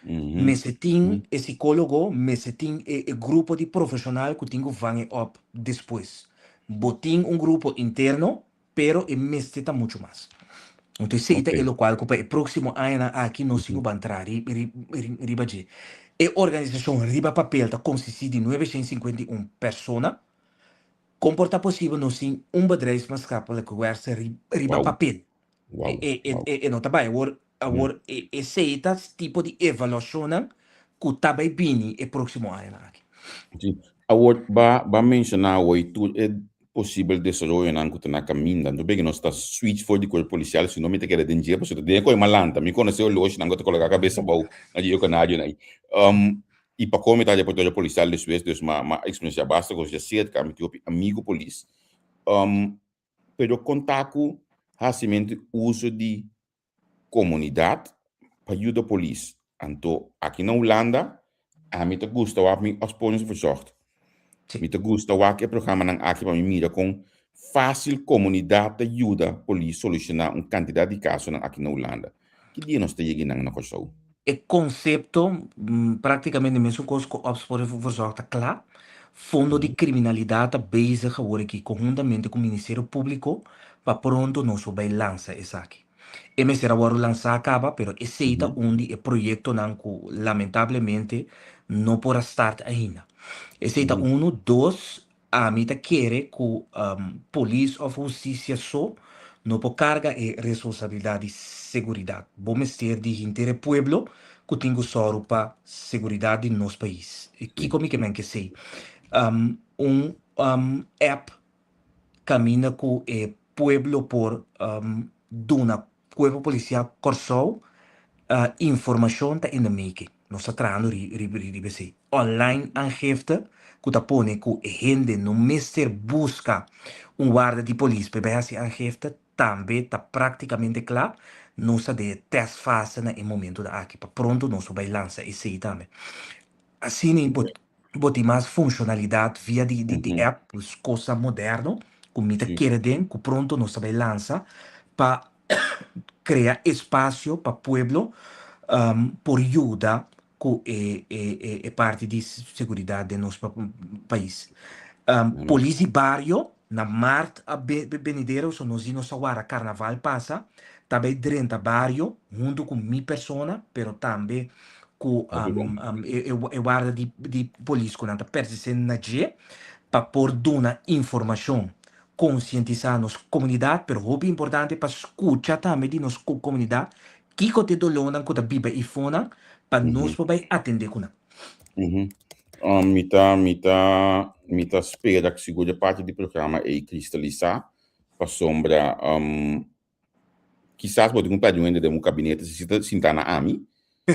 Speaker 4: Mester tin e psicologo, mester tin e grupo di profesional cu tin cu vang e op despues. Bo tin un grupo interno Pero e mester ta muchu mas. Anto esei ta e lokual ku pa e próksimo añanan aki nos tin ku ban traha riba dje. E organisashon riba papel ta konsistí di 951 persona. Kon por ta posibel nos tin un bedrijfsmaatschappelijk werker riba papel? E no ta bai. Awor awor esei ta tipo di evaluashonnan ku ta bai bini e próksimo añanan aki.
Speaker 3: Sí. Awor ba ba menshoná awor tur e posibel desaroyonan ku ta na kaminda. Anto beke nos ta switch for di kuerpo polisial, si no mi ta keda den dje pasobra den e koe malanta. Mi konosé oloshinan ku ta koloká kabes abou na di e kanarionan ei. I pa kon mi ta reportero polisial despues, dus m'a m'a eksperensiá basta kos djaserka, mi tin hopi amigu polis. Pero kon ta ku hasimentu uso di komunidat pa yuda polis? Anto aki na Hulanda ami ta gusta wak mi opsporingsverzocht. Mi ta gusta wak e programanan aki pa mi mira kon fásil komunidat ta yuda polis solushoná un kantidat di kasonan aki na Hulanda. Ki dia nos ta yega einan na Kòrsou?
Speaker 4: E konsepto práktikamente mesun kos ku opsporingsverzocht ta kla. Fondo di Kriminalidat ta bezig awor aki konhuntamente ku Ministerio Públiko pa pronto nos por bai lansa esaki. E mester a wòrdu lansá kaba, pero esei ta un di e proyektonan ku lamentablemente no por a start ainda. Esei ta unu. Dos, ami ta kere ku polis òf hustisia so no por karga e responsabilidat di seguridat. Bo mester di henter e pueblo ku tin ku sòru pa seguridat di nos pais. Kiko mi ke men ke esei? Un app kaminda ku e pueblo por duna Kuerpo Polisial Kòrsou informashon ta in the making. Nos ta trahando riba esei. Online aangifte ku ta pone ku e hende no mester buska un warda di polis pa e bai hasi aangifte tambe ta praktikamente kla. Nos ta den e testfase na e momentonan aki. Pa pronto nos lo bai lansa esei tambe. Asina bo bo tin mas funshonalidat via di di di app, pues cosa moderno ku mi ta kere den ku pronto nos ta bai lansa pa krea espasio pa pueblo por yuda ku e e e parti di seguridat den nos pais. Polis di bario na mart a benidero so nos di nos a wara karnaval pasa ta bai drenta bario huntu ku mi persona pero tambe ku e warda di polis ku nan ta pertenesé na dje pa por duna informashon, konsientisá nos komunidat, pero hopi importante pa skucha tambe di nos komunidat kiko ta e dolónan ku ta biba eifonan pa nos por bai atendé ku nan.
Speaker 3: Mi ta mi ta mi ta spera ku sigur e parti di programa ei kristalisá pasobra kisas bo tin ku pèrdè un hende den bo kabinete si ta sintá na ami.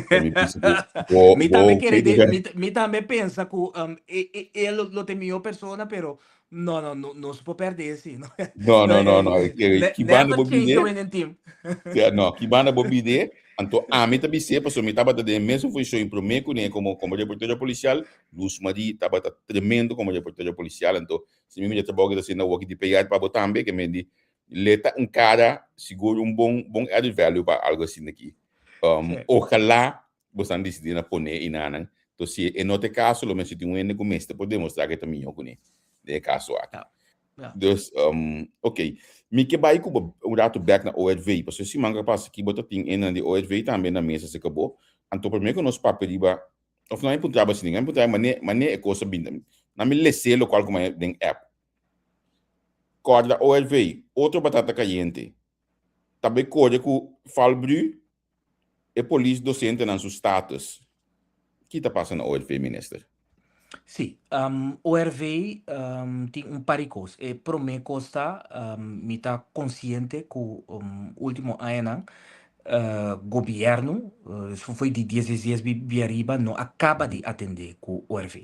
Speaker 3: Pero mi bisa ku bo
Speaker 4: Mi tambe
Speaker 3: bo
Speaker 4: kere de mi mi tambe pensa ku e e e lo lo ta e mihó persona pero no no no nos por pèrdè si no.
Speaker 3: No no no no ki banda
Speaker 4: Never
Speaker 3: bo
Speaker 4: change
Speaker 3: bini
Speaker 4: a winning team.
Speaker 3: Sea no ki banda bo bini anto ami ta bis'é pasobra mi tabata den e mesun funshon i promé kuné komo komo reportero polisial Luz Marie tabata tremendo komo reportero polisial anto si mi mira trabou ke ta hasiendo awor ki di PR pa bo tambe ke men di le ta un kara sigur un bon bon added value pa algo asina aki. Ojalá bosan disidí na pone i nanan to si e no ta e kaso lo mester tin un hende ku mester por demostrá ku e ta mihó kuné den e kaso aki. Dus ok mi ke bai ku bo un ratu bek na ORV pasobra e siman ku a pasa aki bo ta tin hendenan di ORV tambe na mesa serka bo anto promé ku nos papia riba òf no a puntra bo asina a puntra bo mane mane e kos a bini nan mi les'é lokual ku mane den app kòrda ORV otro batata kayente ta bai kore ku Falbru e polis dosentenan su status. Ki ta pasa na ORV, minister?
Speaker 4: Sí, ORV tin un par di kos. E promé kos ta, mi ta konsiente ku último añanan gobièrnu, for di dies dies dies bi ariba, no a kaba di atendé ku ORV.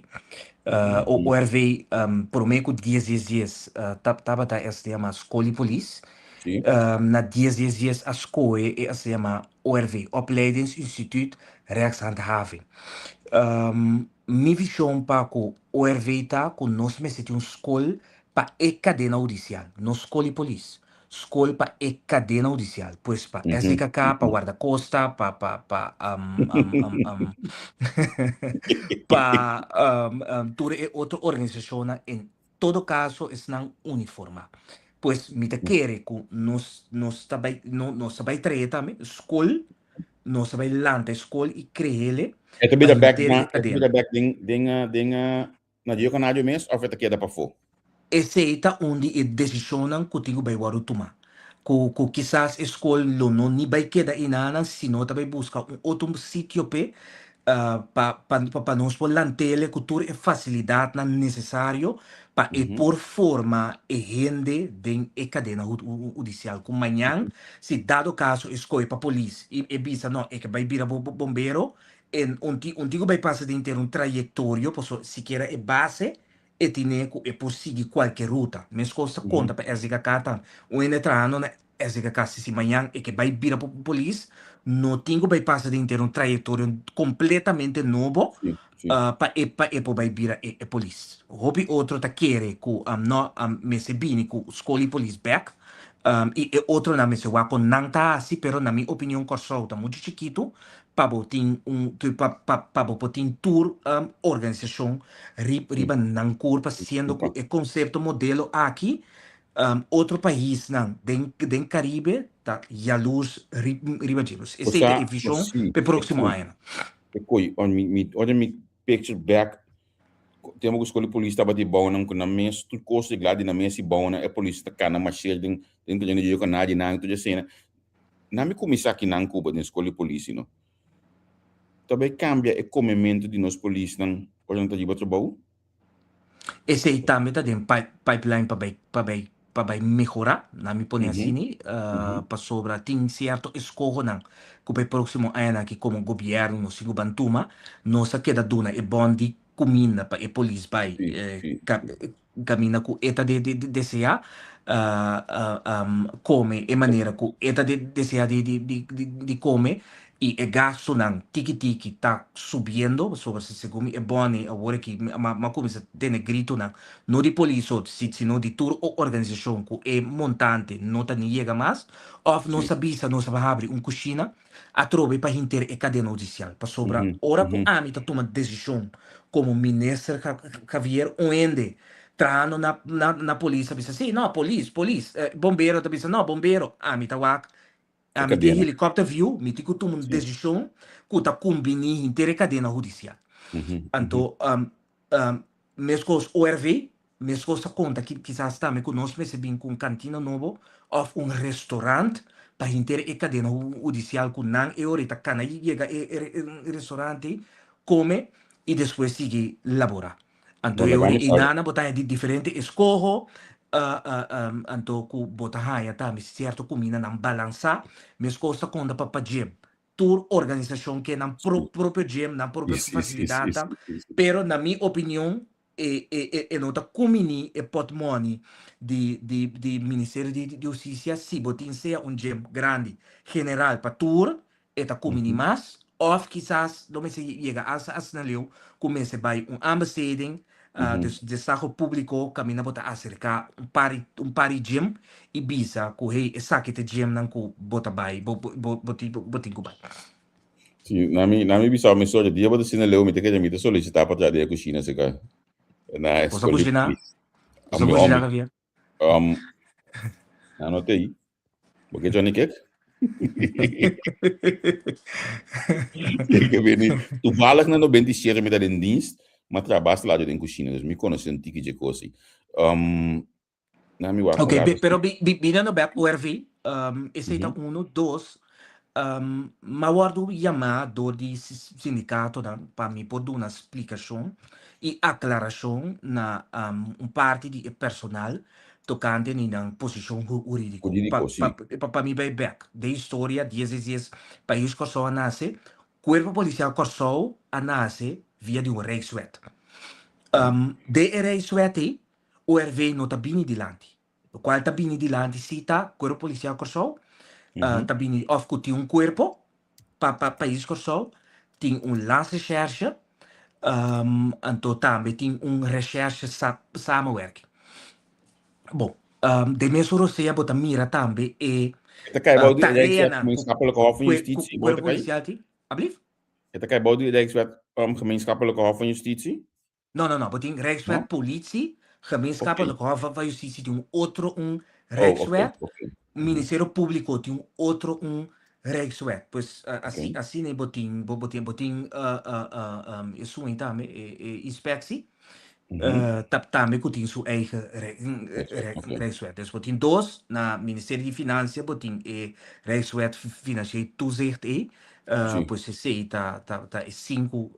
Speaker 4: ORV promé ku dies dies dies tabata esei yama Skol di Polis. Na dies dies dies a skohe e asina yama ORV, Opleidingsinstituut Rechtshandhaving. Mi vishon pa ku ORV ta ku nos mester tin un skol pa e kadena hudisial, no skol di polis, skol pa e kadena hudisial, pues pa SDKK, pa Wardakosta, pa pa pa pa tur e otro organisashonnan en todo caso esnan uniforma. Pues mi ta kere cu nos nos ta bay no nos ta bay trae tambe school, nos ta bay lanta e school y creele
Speaker 3: E ta
Speaker 4: pa
Speaker 3: bira bek
Speaker 4: henter
Speaker 3: na
Speaker 4: e
Speaker 3: e ta
Speaker 4: cadena.
Speaker 3: bira bek den den den na Rio Canario mes of e ta keda pafó?
Speaker 4: Esey ta un di e decisionnan cu tin cu bay wordo tuma. Cu cu kisas e school lo no ni bay keda enanan sino ta bay busca un otro sitio p'e pa pa nos por lantele ku tur e fasilidatnan nesesario pa e por forma e hende den e kadena hudisial ku mañan si dado kaso e skohe pa polis i e bisa no e ke bai bira bombero e un tin ku bai pasa den henter un trayektorio pasobra sikiera e base e tine ku e por sigui kualke ruta. Meskos ta konta pa SDKK tambe. Un hende trahando na SDKK si si mañan e ke bai bira polis no tin ku bai pasa den henter un trayektorio kompletamente nobo pa e pa e por bai bira e e polis. Hopi otro ta kere ku no mester bini ku skol di polis bèk i e otronan mester wak kon nan ta hasi pero na mi opinion Kòrsou ta muchu chikitu pa bo tin un pa pa pa bo por tin tur organisashon riba nan kurpa siendo ku e konsepto modelo aki otro paisnan den den Karibe ta yalurs riba dje. Pues esei ta e vishon pa e próksimo añanan.
Speaker 3: E koi ora mi mi ora mi picture back tempu ku skol di polis tabata e bounan ku nan mes tur kos reglá di nan mes i bounan e polis ta kana masher den den tereno di yoka nadie nan tur esei Nan mi kuminsá akinan Cuba den skol di polisi no. Ta bai kambia e komementu di nos polisnan ora nan ta riba trabou?
Speaker 4: Esei tambe ta den pipeline pa bai pa bai pa bai mehorá, nan mi pone asini, pasobra tin sierto eskohonan ku pa e próksimo añanan aki komo gobièrnu nos tin ku ban tuma. Nos a keda duna e bòn di kuminda pa e polis bai Kaminda ku e ta deseá kome e manera ku e ta deseá di kome i e gastunan tiki tiki ta subiendo pasobra segun mi e bòni awor aki mi a kuminsá tene gritonan no di polis so sino di tur organisashon ku e montante no ta ni yega mas òf nos a bisa nos a habri un kushina Atrobe pa hinter e kadena hudisial, pasobra ora ku ami ta tuma desishon komo minister Javier un hende trahando na na polis ta bisa si no polis polis bombero ta bisa no bombero ami ta wak ami tin helicopter view mi tin ku tuma un desishon ku ta kumbini hinter e kadena hudisial anto Meskos ORV, meskos ta konta ki kisas tambe ku nos mester bin ku un kantina nobo òf un restorant pa henter e kadena hudisial ku nan e ora ta kana yega e restorant ei kome. i despues sigui laborá. Anto
Speaker 3: Bo
Speaker 4: e
Speaker 3: laga
Speaker 4: ora
Speaker 3: mi
Speaker 4: ei
Speaker 3: sa.
Speaker 4: nana bo ta haña di diferente eskoho, anto ku bo ta haña tambe sierto kumindanan balansá. Meskos ta konta pa pa gym. Tur organisashon ke nan propio gym, nan propio fasilidatnan, pero na mi opinion e e e e no ta kuminí e pòtmòni di di di Ministerio di di Hustisia si bo tin sea un gym grandi general pa tur e ta kuminí mas òf kisas lo mester yega asta asina leu ku mester bai un aanbesteding dus destaho públiko kaminda bo ta aserká un par di un par di gym i bisa ku hey esaki ta e gymnan ku bo ta bai bo bo bo tin bo tin ku bai.
Speaker 3: Si, na mi, na mi bisa mi sorry, dia bo ta sina leu mi ta kere mi ta solicita pa traha den e kushina seka na
Speaker 4: Bo sa
Speaker 3: escuela di
Speaker 4: kushiná?
Speaker 3: polis.
Speaker 4: Bo sa
Speaker 3: Ami
Speaker 4: kushiná
Speaker 3: omi,
Speaker 4: Javier?
Speaker 3: um, na no te i. Bo ke Johnny Cake? Ke bini, toevallig na 97 mi ta den dienst, ma traha basta laat den kushina, dus mi konoce un tiki dje kos ei. Um, Na mi wak
Speaker 4: Ok,
Speaker 3: un rato.
Speaker 4: pero biniendo bek ORV, esei ta uno. Dos, m'a wòrdu yamá dor di sindikatonan pa mi por duna splikashon i aklarashon na un parti di e personal tokante di nan posishon hurídiko.
Speaker 3: Hurídiko, sí.
Speaker 4: Pa mi bai bek den historia, dies dies dies pais Kòrsou a nase, Kuerpo Polisial Kòrsou a nase via di un Rijkswet. Den e Rijkswet ei, ORV no ta bini dilanti. Lokual ta bini dilanti si ta Kuerpo Polisial Kòrsou, ta bini òf ku tin un kuerpo pa pa pais Kòrsou, tin un landsrecherche, anto tambe tin un recherche samenwerking. Bon, den mesun rosea bo ta mira tambe e
Speaker 3: E ta kai bou di Rijkswet
Speaker 4: tareanan ku
Speaker 3: Gemeenschappelijke Hof van
Speaker 4: ku
Speaker 3: Justitie, bo
Speaker 4: Kuerpo
Speaker 3: ta kai?
Speaker 4: Polisial tin. Ablief?
Speaker 3: E ta kai bou di Rijkswet Gemeenschappelijke Hof van Justitie?
Speaker 4: No, no, no. Bo tin Rijkswet
Speaker 3: No?
Speaker 4: Politie,
Speaker 3: Oké.
Speaker 4: Gemeenschappelijk Hof van Justitie tin un otro un
Speaker 3: Oh, oké,
Speaker 4: Rijkswet,
Speaker 3: oké.
Speaker 4: Ministerio Público tin un otro un Rijkswet. Pues
Speaker 3: Oké.
Speaker 4: asina bo tin bo tin bo tin esun ei tambe, e e inspectie ta tambe ku tin su eigen
Speaker 3: Rijkswet, oké.
Speaker 4: Rijkswet. Dus bo tin dos, na Ministerio di Financia bo tin e Rijkswet Financieel Toezicht ei, Pues esei ta ta ta e sinku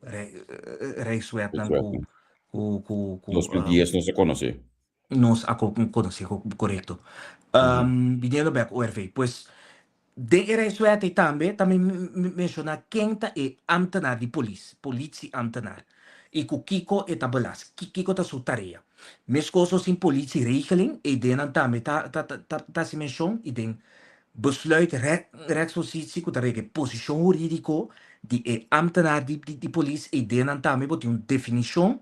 Speaker 4: Rijkswetnan ku ku ku ku
Speaker 3: 2010 nos a konosé.
Speaker 4: Nos a konosé korekto. Biniendo bek ORV. Pues den e Rijkswet ei tambe ta menshoná ken ta e ámtenar di polis, politieambtenaar, i ku kiko e ta belas, kiko ta su tarea. Meskos nos tin politieregeling, ei den nan tambe ta ta ta ta hasi menshon i den Besluit rechtspositie ku ta rege posishon hurídiko di e ámtenar di di polis ei den nan tambe bo tin un definishon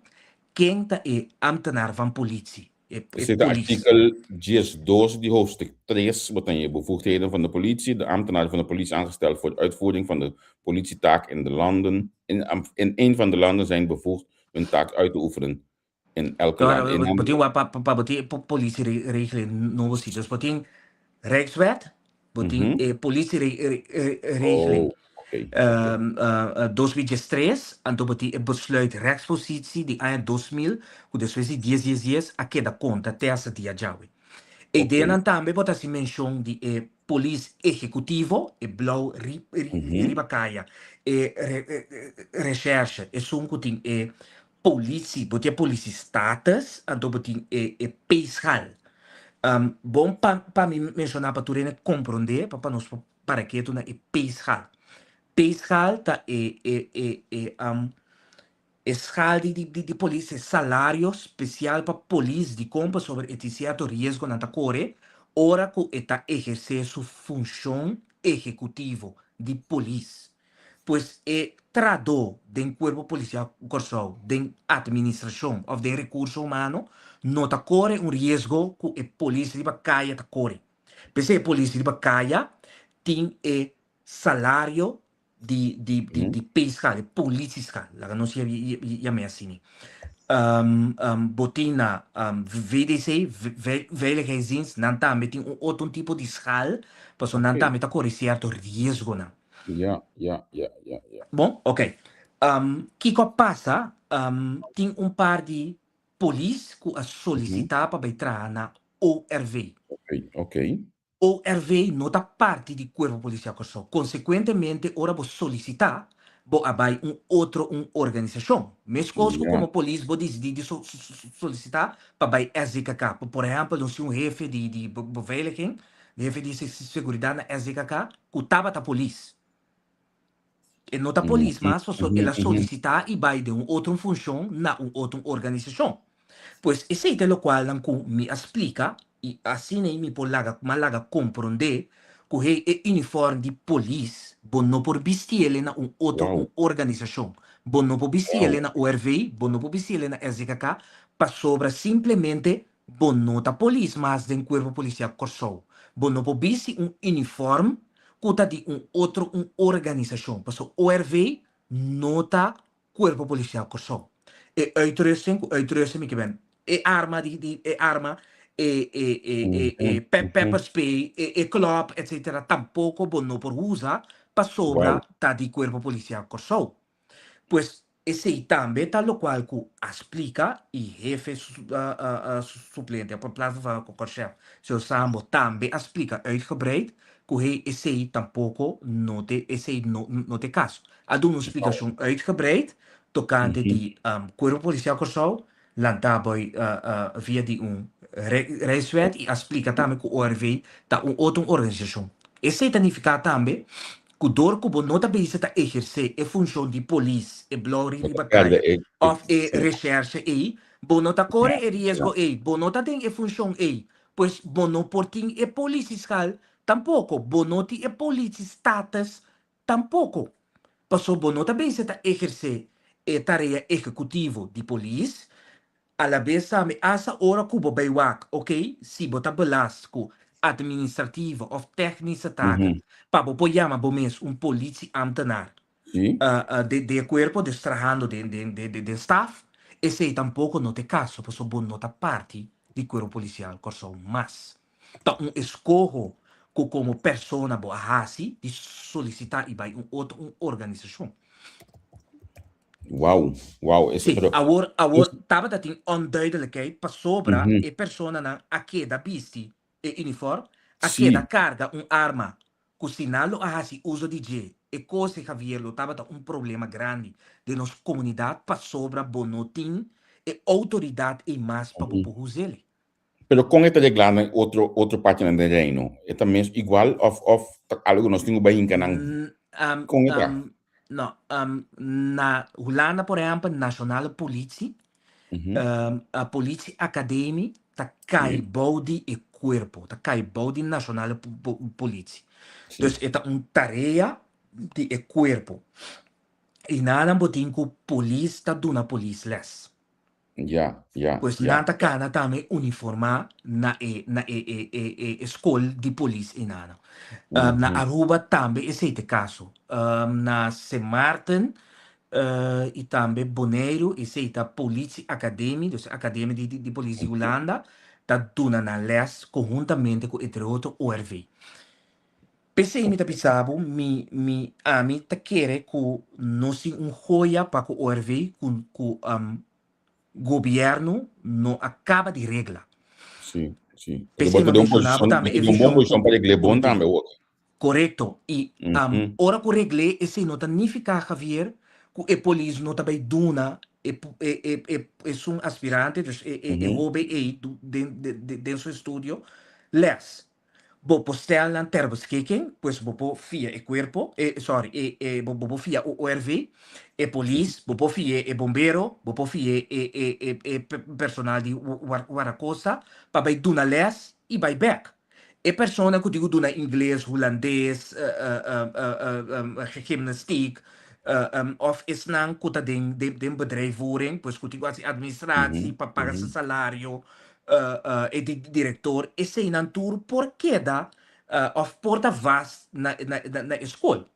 Speaker 4: ken ta e ámtenar van politie, e e
Speaker 3: Esei ta
Speaker 4: polis.
Speaker 3: artikel diesdos di hoofdstuk tres, bo ta haña bevoegdheden van de politie, de ambtenaar van de politie aangesteld voor de uitvoering van de politietaak in de landen, in in een van de landen zijn bevoegd hun taak uit te oefenen in elke
Speaker 4: Ahora,
Speaker 3: land. In
Speaker 4: bo
Speaker 3: nan
Speaker 4: tin wak pa pa bo tin e politieregeling nobo si. Dus bo tin Rijkswet, bo tin e politieregeling
Speaker 3: Oh, oké, oké.
Speaker 4: 2013, anto bo tin e besluit rechtspositie di aña 2000, ku despues di dies dies dies a keda konta te hasta dia djawe. E ideanan tambe bo ta hasi menshon di e polis ehekutivo, e blou riba kaya, e recherche, esun ku tin e Politie, bo tin e politie status, anto bo tin e e peeschaal. Bon pa pa mi menshoná pa tur hende komprondé, pa pa nos por para ketu na e peeschaal. Peeschaal ta e e e e e schaal di di di polis, e salario spesial pa polis dikon pasobra e tin sierto riesgonan ta kore ora ku e ta ehersé su funshon ehekutivo di polis. Pues e tradó den Kuerpo Polisial Kòrsou, den atministrashon òf den rekurso humano no ta kore un riesgo ku e polis riba kaya ta kore. P'esei e polis riba kaya tin e salario di di di di peeschaal, e politieschaal, laga nos yam'é asina. Bo tin na VDC, Veiligheidsdienst, nan tambe tin un otro tipo di schaal, pasobra nan tambe ta kore sierto riesgonan.
Speaker 3: Ja, ja, ja, ja, ja.
Speaker 4: Bon, ok. Um, kiko a pasa? Um, tin un par di polis ku a solisitá pa bai traha na ORV.
Speaker 3: Ok, ok.
Speaker 4: ORV no ta parti di Kuerpo Polisial Kòrsou. Konsekuentemente, ora bo solisitá, bo a bai un otro un organisashon. Meskos ku komo polis bo disidí di solisitá pa bai SDKK. Por ehèmpel, nos tin un hefe di di beveiliging, hefe di seguridat na SDKK, ku tabata polis. E no ta polis mas pasobra el a solisitá i bai den un otro funshon na un otro organisashon. Pues esei ta e lokualnan ku mi a splika i asin'ei mi por laga m'a laga komprondé ku hey e unifòrm di polis bo no por bistiel na un otro un organisashon. Bo no por bistiel na ORV, bo no por bistiel na SDKK pasobra simplemente bo no ta polis mas den Kuerpo Polisial Kòrsou. Bo no por bisti un unifòrm ku ta di un otro un organisashon pasobra ORV no ta Kuerpo Polisial Kòrsou. E uitrusting, ku uitrusting mi ke ben e arma di di e arma, e e e e e pepper spray, e e klòp etcetera tampoko bo no por usa pasobra ta di Kuerpo Polisial Kòrsou. Pues esei tambe ta lokual ku a splika i hefe suplente òf plaatsvervanger korpschef señor Sambo tambe a splika uitgebreid ku hey esei tampoko no te esei no no ta e kaso. A duna un splikashon uitgebreid tokante di Kuerpo Polisial Kòrsou lantá boi via di un Rijkswet i a splika tambe ku ORV ta un otro organisashon. Esei ta nifiká tambe ku dor ku bo no ta bezig ta ehersé e funshon di polis, e blou riba kaya òf e reshèrshe ei, bo no ta kore e riesgo ei, bo no ta den e funshon ei, pues bo no por tin e polisischal tampoko, bo no tin e polisiestatus Tampoko, paso bo no ta bezig ta ehersé e tarea ehekutivo di polis, alabes tambe asta ora ku bo bai wak, oke, si bo ta belast ku administrativo òf tèknische taken pa bo por yama bo mes un politieambtenaar den e kuerpo, dus trahando den staf, esei tampoko no ta e kaso, paso bo no ta parti di Kuerpo Polisial Kòrsou mas. Ta un eskoho ku komo persona bo a hasi di solisitá i bai un otro un organisashon.
Speaker 3: Wow, wow, ese
Speaker 4: Sí,
Speaker 3: pero
Speaker 4: awor awor tabata tin onduidelijkheid pasobra e personanan a keda bisti e uniform, a keda karga un arma ku si nan lo a hasi uso di dje, e kos di Javier lo tabata un problema grandi den nos komunidat pasobra bo no tin e outoridat ei mas pa bo por huz'el.
Speaker 3: Pero kon e ta reglá na otro otro partinan den Reino? E ta mes igual of of ta algo ku nos tin ku bai hinka nan? Kon e ta?
Speaker 4: No, na Hulanda por ehèmpel Nationale Politie, Politie Academie ta kai bou di e kuerpo, ta kai bou di Nationale Politie. Dus e ta un tarea di e kuerpo. I nan bo tin ku polis ta duna polis lès.
Speaker 3: Ja, ja,
Speaker 4: Pues
Speaker 3: ja.
Speaker 4: nan ta kana tambe uniformá na e na e e e e e skol di polis einana. Na Aruba tambe esei ta e kaso. Na Sint Maarten i tambe Boneiru esei ta Politie Academie, dus e akademia di di polis di Hulanda ta duna nan lès konhuntamente ku entre otro ORV. P'esei mi ta bisa bo, mi mi ami ta kere ku nos tin un hoya pa ku ORV ku ku gobièrnu no a kaba di regla.
Speaker 3: Sí, sí.
Speaker 4: P'esei
Speaker 3: Bo
Speaker 4: mi
Speaker 3: ta
Speaker 4: a
Speaker 3: den un
Speaker 4: menshoná bo
Speaker 3: posishon,
Speaker 4: tambe
Speaker 3: bo
Speaker 4: e
Speaker 3: ta den un bon
Speaker 4: vishon
Speaker 3: posishon
Speaker 4: ku
Speaker 3: pa regl'é
Speaker 4: ku
Speaker 3: bon
Speaker 4: mi tin.
Speaker 3: tambe awor.
Speaker 4: Korekto. I ora ku regl'é esei no ta nifiká, Javier, ku e polis no ta bai duna e e e e esun aspirante, dus e e e hoben ei den den su estudio, lès. Bo por stel nan ter beschikking, pues bo por fia e cuerpo, e sorry, e e bo bo por fia ORV, e polis, bo por fia e bombero, bo por fia e e e e personal di guardacosta pa bai duna les y bai bek. E persona cu tin cu duna ingles, hulandes, gymnastiek, of esnan cu ta den den bedrijfvoering, pues cu tin cu haci administratie pa paga su salario, e di director, eseinan tur por keda of por ta vast na na e skol.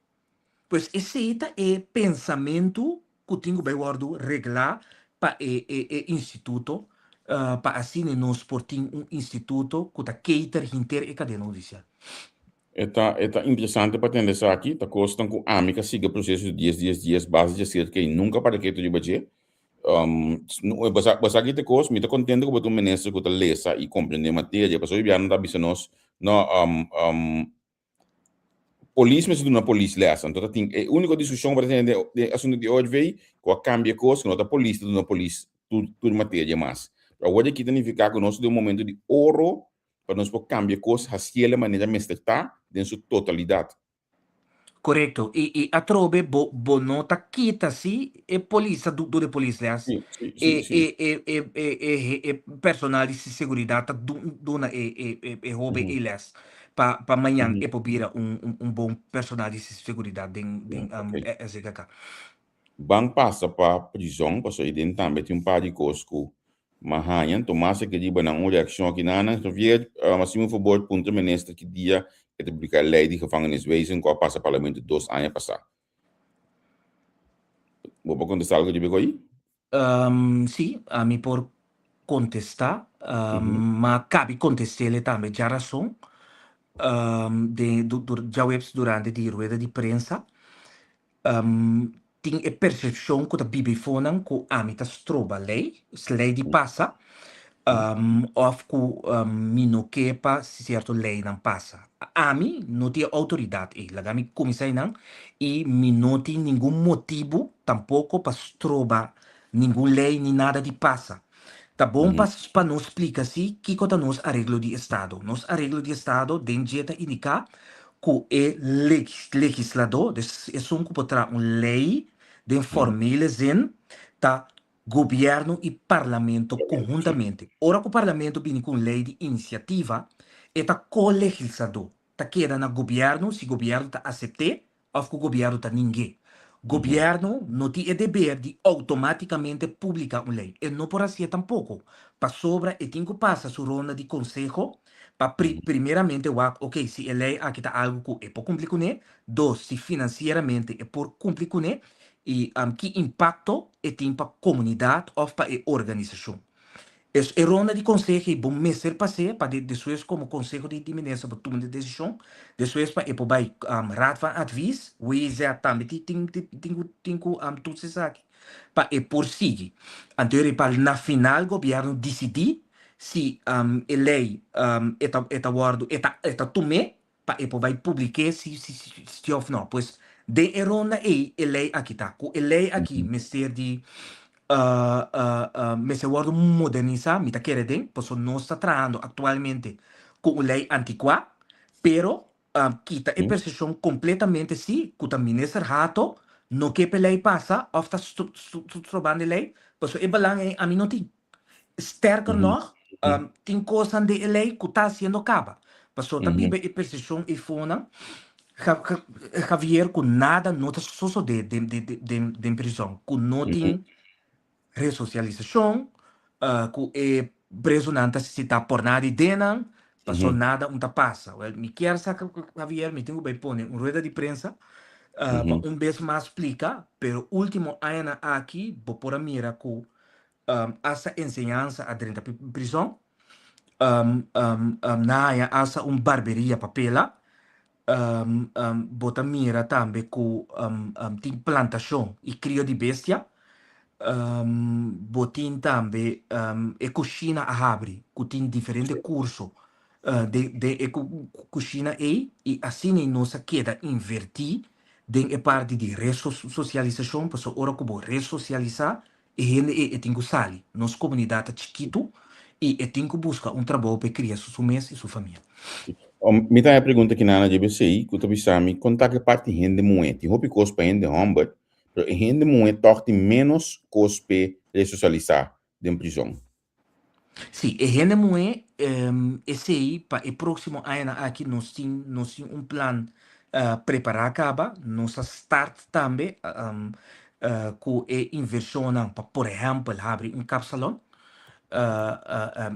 Speaker 4: Pues esei ta e pensamentu ku tin ku bai wòrdu reglá pa e e e instituto pa asina nos por tin un instituto ku ta cater henter e kadena hudisial.
Speaker 3: E ta e ta interesante pa tende esaki, ta kosnan ku ami ka sigui e proseso di dies dies dies base dje serka i nunka para ketu riba dje. Bo sa bo sa ki ta e kos, mi ta kontento ku bo ta un minister ku ta lesa i komprende materia, pasobra hopi biaha nan ta bisa nos, no. Polis mester duna polis les. Anto ta tin e úniko diskushon ku bo ta tene den den asuntu di OHV ku a kambia kos ku no ta polis ta duna polis tur tur materia mas. Pero awor aki ta nifiká ku nos ta den un momento di oro pa nos por kambia kos hasiel e manera mester ta den su totalidat.
Speaker 4: Korekto. I i atrobe bo bo no ta kita si e polis ta duna e polis les.
Speaker 3: Sí, sí,
Speaker 4: E
Speaker 3: sí, sí.
Speaker 4: e e e e e e personal di seguridat ta duna e e e e hoben
Speaker 3: Ujú.
Speaker 4: ei les pa pa mañan
Speaker 3: Ujú.
Speaker 4: e por bira un un un bon personal di seguridat den den
Speaker 3: Ja, oké.
Speaker 4: SGK.
Speaker 3: Ban pasa pa prizon, pasobra ei den tambe tin un par di kos ku m'a haña. Anto mas e ke riba nan un reakshon aki nan. Javier, hasi un fabor puntra minister ki dia e ta publiká e lei di gevangeniswezen ku a pasa parlamento dos aña pasá. Bo por kontestá algu riba e kos ei?
Speaker 4: Sí, ami por kontestá. M'a kabi kontest'el tambe djarason den djaweps durante di rueda di prensa. Tin e persepshon ku ta biba eifonan ku ami ta stroba lei, lei di pasa, òf ku mi no ke pa sierto leinan pasa. Ami no tin e outoridat ei, laga mi kuminsá einan, i mi no tin ningun motibu tampoko pa stroba ningun lei ni nada di pasa. Ta bon pa pa nos splika si kiko ta nos areglo di estado. Nos areglo di estado den dje ta indiká ku e legisladó, dus esun ku por traha un lei den formele zin, ta gobièrnu i parlamento konhuntamente. Ora ku parlamento bini ku un lei di inisiativa, e ta ko-legisladó. Ta keda na gobièrnu si gobièrnu ta asept'é òf ku gobièrnu ta ning'é. Gobièrnu no tin e deber di outomátikamente publiká un lei. E no por hasié tampoko, pasobra e tin ku pasa su ronda di konseho pa pri primeramente wak, oke, si e lei aki ta algu ku e por kumpli kuné, dos, si finansieramente e por kumpli kuné i ki impakto e tin pa komunidat òf pa e organisashon. Es e ronda di konseho ei bo mester pas'é pa de despues komo konseho di di minister bo tuma di desishon, despues pa e por bai Raad van Advies, WZ tambe tin tin tin ku tin ku toets esaki pa e por sigui. Anto e pa na final gobièrnu disidí si e lei e ta e ta wòrdu e ta e ta tum'é pa e por bai publik'é si si si òf nò. Pues den e ronda ei e lei aki ta. Ku e lei aki mester di mester wòrdu modernisá, mi ta kere den, pasobra nos ta trahando aktualmente ku un lei antikuá, pero kita e persepshon kompletamente si ku ta Minister Hato no ke pa e lei pasa òf ta strobando e lei, pasobra e balang ei ami no tin. Sterker nog, tin kosnan den e lei ku ta hasiendo kaba. Pasobra ta biba e persepshon eifonan, Javier, ku nada no ta sosodé den prizòn, ku no tin resosialisashon, ku e prezunan ta sitá por nada di den nan, pasobra nada un ta pasa. Wèl, mi kier sa, Javier, mi tin ku bai pone un rueda di prensa pa un bes mas splika, pero último añanan aki bo por a mira ku Hasta enseñansa a drenta prison. Nan haña hasta un barberia pa pela. Bo ta mira tambe ku tin plantashon i krio di bestia. Bo tin tambe e kushina a habri ku tin diferente kurso den e kushina ei i asina nos a keda invertí den e parti di resosialisashon pasobra ora ku bo resosialisá E hende ei e tin ku sali. Nos komunidat ta chikitu i e tin ku buska un trabou pa e kria su su mes i su famia.
Speaker 3: Mi ta haña pregunta kinana dje besei ku ta bisa mi kon ta ku e parti hende muhé. Tin hopi kos pa hende hòmber, pero e hende muhé tòg tin ménos kos p'e resosialisá den prizòn.
Speaker 4: Sí, e hende muhé, esei pa e próksimo añanan aki nos tin nos tin un plan prepará kaba. Nos a start tambe ku e invershonnan pa por ehèmpel habri un kapsalon.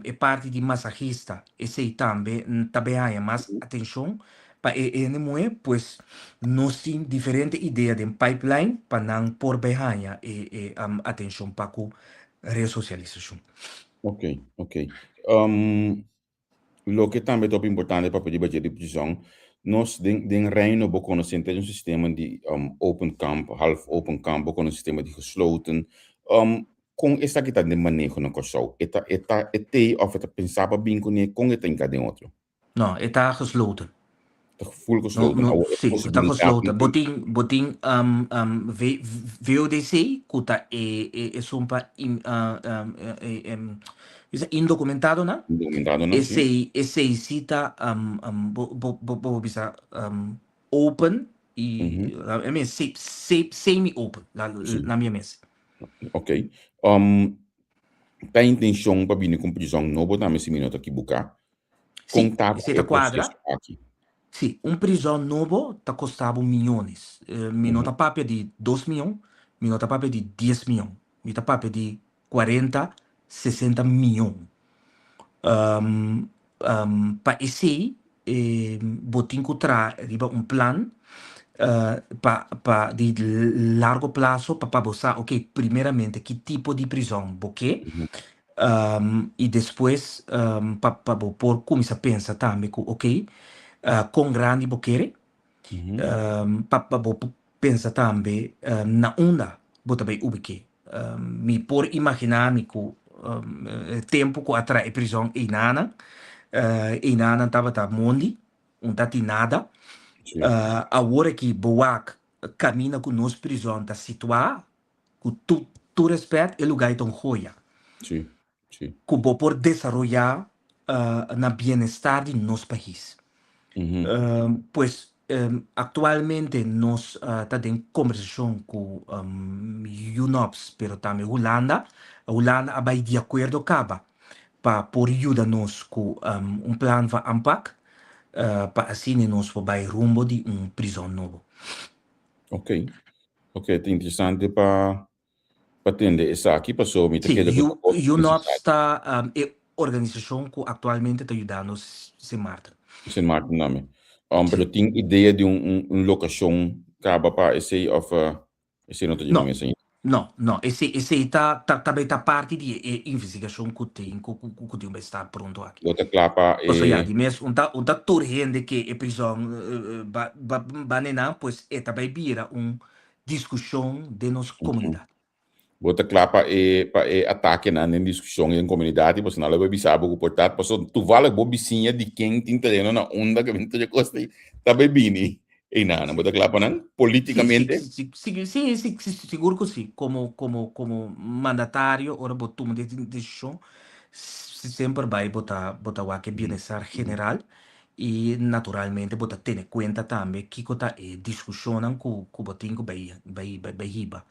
Speaker 4: E parti di masahista esei tambe ta bay haña mas atenshon pa e hende muhé, pues nos tin diferente idea den pipeline pa nan por bay haña e atenshon pa ku resosialisashon.
Speaker 3: Ok, ok. Loke tambe ta hopi importante papia di baje di prizòn, nos den den Reino bo konosé henter un sistema di open kamp, half open kamp, bo konosé sistema di gesloten. Kon esaki ta den maneho na Kòrsou? E ta e ta e t'ei òf e ta pensá pa bin kuné? Kon e ta hinká den otro?
Speaker 4: No, e ta gesloten.
Speaker 3: Ta full
Speaker 4: No,
Speaker 3: gesloten.
Speaker 4: no,
Speaker 3: Awor e
Speaker 4: sí, ta
Speaker 3: posibilidat
Speaker 4: gesloten.
Speaker 3: di
Speaker 4: Bo tin, bo tin VODC ku ta e e esun pa in e e indokumentadonan.
Speaker 3: Indokumentadonan, sí.
Speaker 4: Esei esei sí ta bo bo bo bo bisa open i I mean se se semi open la la mi mes.
Speaker 3: Ok. Ta intenshon pa bini ku un prizòn nobo tambe si mi no ta kibuká.
Speaker 4: Sí,
Speaker 3: Kon ta
Speaker 4: esei
Speaker 3: e
Speaker 4: ta kuadra.
Speaker 3: proseso aki?
Speaker 4: Sí, un prizòn nobo ta kosta bo miyones. Mi no ta papia di dos miyon, mi no ta papia di dies miyon, mi ta papia di kuarenta, sesenta miyon. Pa esei bo tin ku traha riba un plan pa pa di largo plaso pa pa bo sa oke primeramente ki tipo di prizòn bo ke i despues pa pa bo por kuminsá pensa tambe ku oke kon grandi bo kere pa pa bo por pensa tambe na unda bo ta bai ubik'é. Mi por imaginá mi ku e tempu ku a traha e prizòn einanan, einanan tabata mondi, un ta tin nada. Awor aki bo wak kaminda ku nos prizòn ta situá, ku tur rèspèt e lugá ei ta un hoya. Ku bo por desaroyá na bienestar di nos pais. Pues aktualmente nos ta den kombersashon ku UNOPS pero tambe Hulanda. Hulanda a bai di akuerdo kaba pa por yuda nos ku un plan van aanpak pa asina nos por bai rumbo di un prizòn nobo.
Speaker 3: Ok, ok, ta interesante pa pa tende esaki paso mi ta
Speaker 4: Sí,
Speaker 3: kere ku ta hopi
Speaker 4: UNOPS
Speaker 3: necesario.
Speaker 4: ta e organisashon ku aktualmente ta yudando Sint Maarten.
Speaker 3: Sint Maarten tambe. Um,
Speaker 4: Sí.
Speaker 3: pero tin idea di un, un, un lokashon kaba pa esei òf esei no ta dje
Speaker 4: No,
Speaker 3: mesa ainda?
Speaker 4: no, no. Esei, esei ta, ta, ta bai ta parti di e investigashon ku tin, ku, ku, ku tin bai sta pronto aki.
Speaker 3: Lo ta kla pa
Speaker 4: Pasobra ya,
Speaker 3: e.
Speaker 4: di mes un ta, un ta tur hende ke e prizòn ba, ba, ba nenan, pues e ta bai bira un diskushon den nos komunidat.
Speaker 3: Bo ta kla pa e pa e atakenan den diskushon den komunidat i pasobra nan lo bai bisa bo ku por ta pasobra tuvallig bo bisiña di ken tin tereno na unda ke bin tur e kos ei ta bai bini einan. Bo ta kla pa nan politikamente?
Speaker 4: Sí, sí, sí, sí, sí, sigur ku sí. Komo komo komo mandatario ora bo tuma desishon semper bai bo ta bo ta wak e bienestar general I naturalmente bo ta tene kuenta tambe kiko ta e diskushonnan ku ku bo tin ku bai bai bai hiba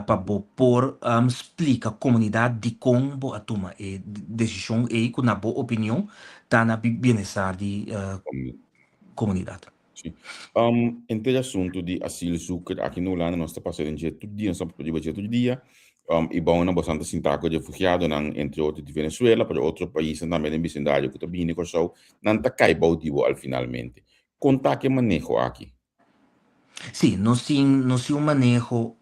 Speaker 4: pa bo por splika komunidat dikon bo a tuma e desishon ei ku na bo opinion ta na bienestar di komunidat.
Speaker 3: Sí. Entre e asuntu di asielzoeker aki na Hulanda nos ta pasa den dje tur dia, nos ta riba dje tur dia. I bou nan bosan ta sinta ku refugiadonan, entre otro di Venezuela, pero otro paisnan tambe den bisindario ku ta bini Kòrsou, nan ta kai bou di bo al finalmente. Kon ta ku e maneho aki?
Speaker 4: Sí, nos tin nos tin un maneho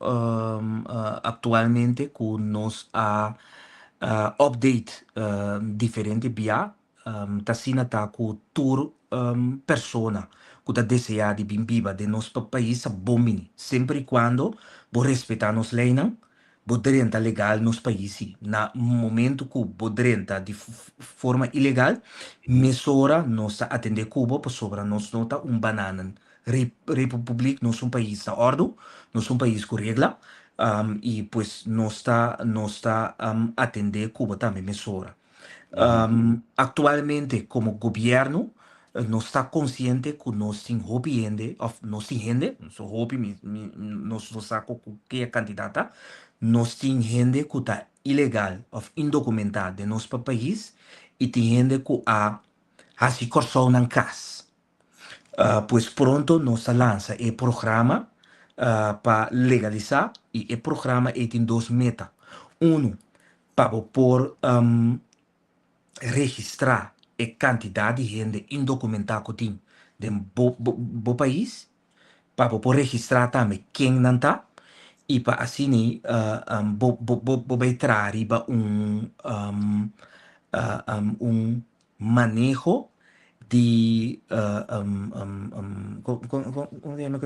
Speaker 4: aktualmente ku nos a update diferente bia Ta asina ta ku tur persona ku ta deseá di bin biba den nos pais ta bon bini, semper i kuando bo respetá nos leinan, bo drenta legal nos pais. Si na momentu ku bo drenta di forma ilegal, mesora nos ta atendé ku bo pasobra nos no ta un bananen republik, nos un pais na òrdu, nos un pais ku regla i pues nos ta nos ta atendé ku bo tambe mesora. Aktualmente komo gobièrnu nos ta konsiente ku nos tin hopi hende òf nos tin hende, so hopi mi mi nos no sa ku ke kantidat ta, nos tin hende ku ta ilegal òf indokumentá den nos pais i tin hende ku a hasi Kòrsou nan kas. Pues pronto nos ta lansa e programa pa legalisá i e programa ei tin dos meta. Unu, Pa bo por registrá e kantidat di hende indokumentá ku tin den bo bo pais, pa bo por registrá tambe ken nan ta i pa asina bo bo bo bai traha riba un un maneho di komo se yama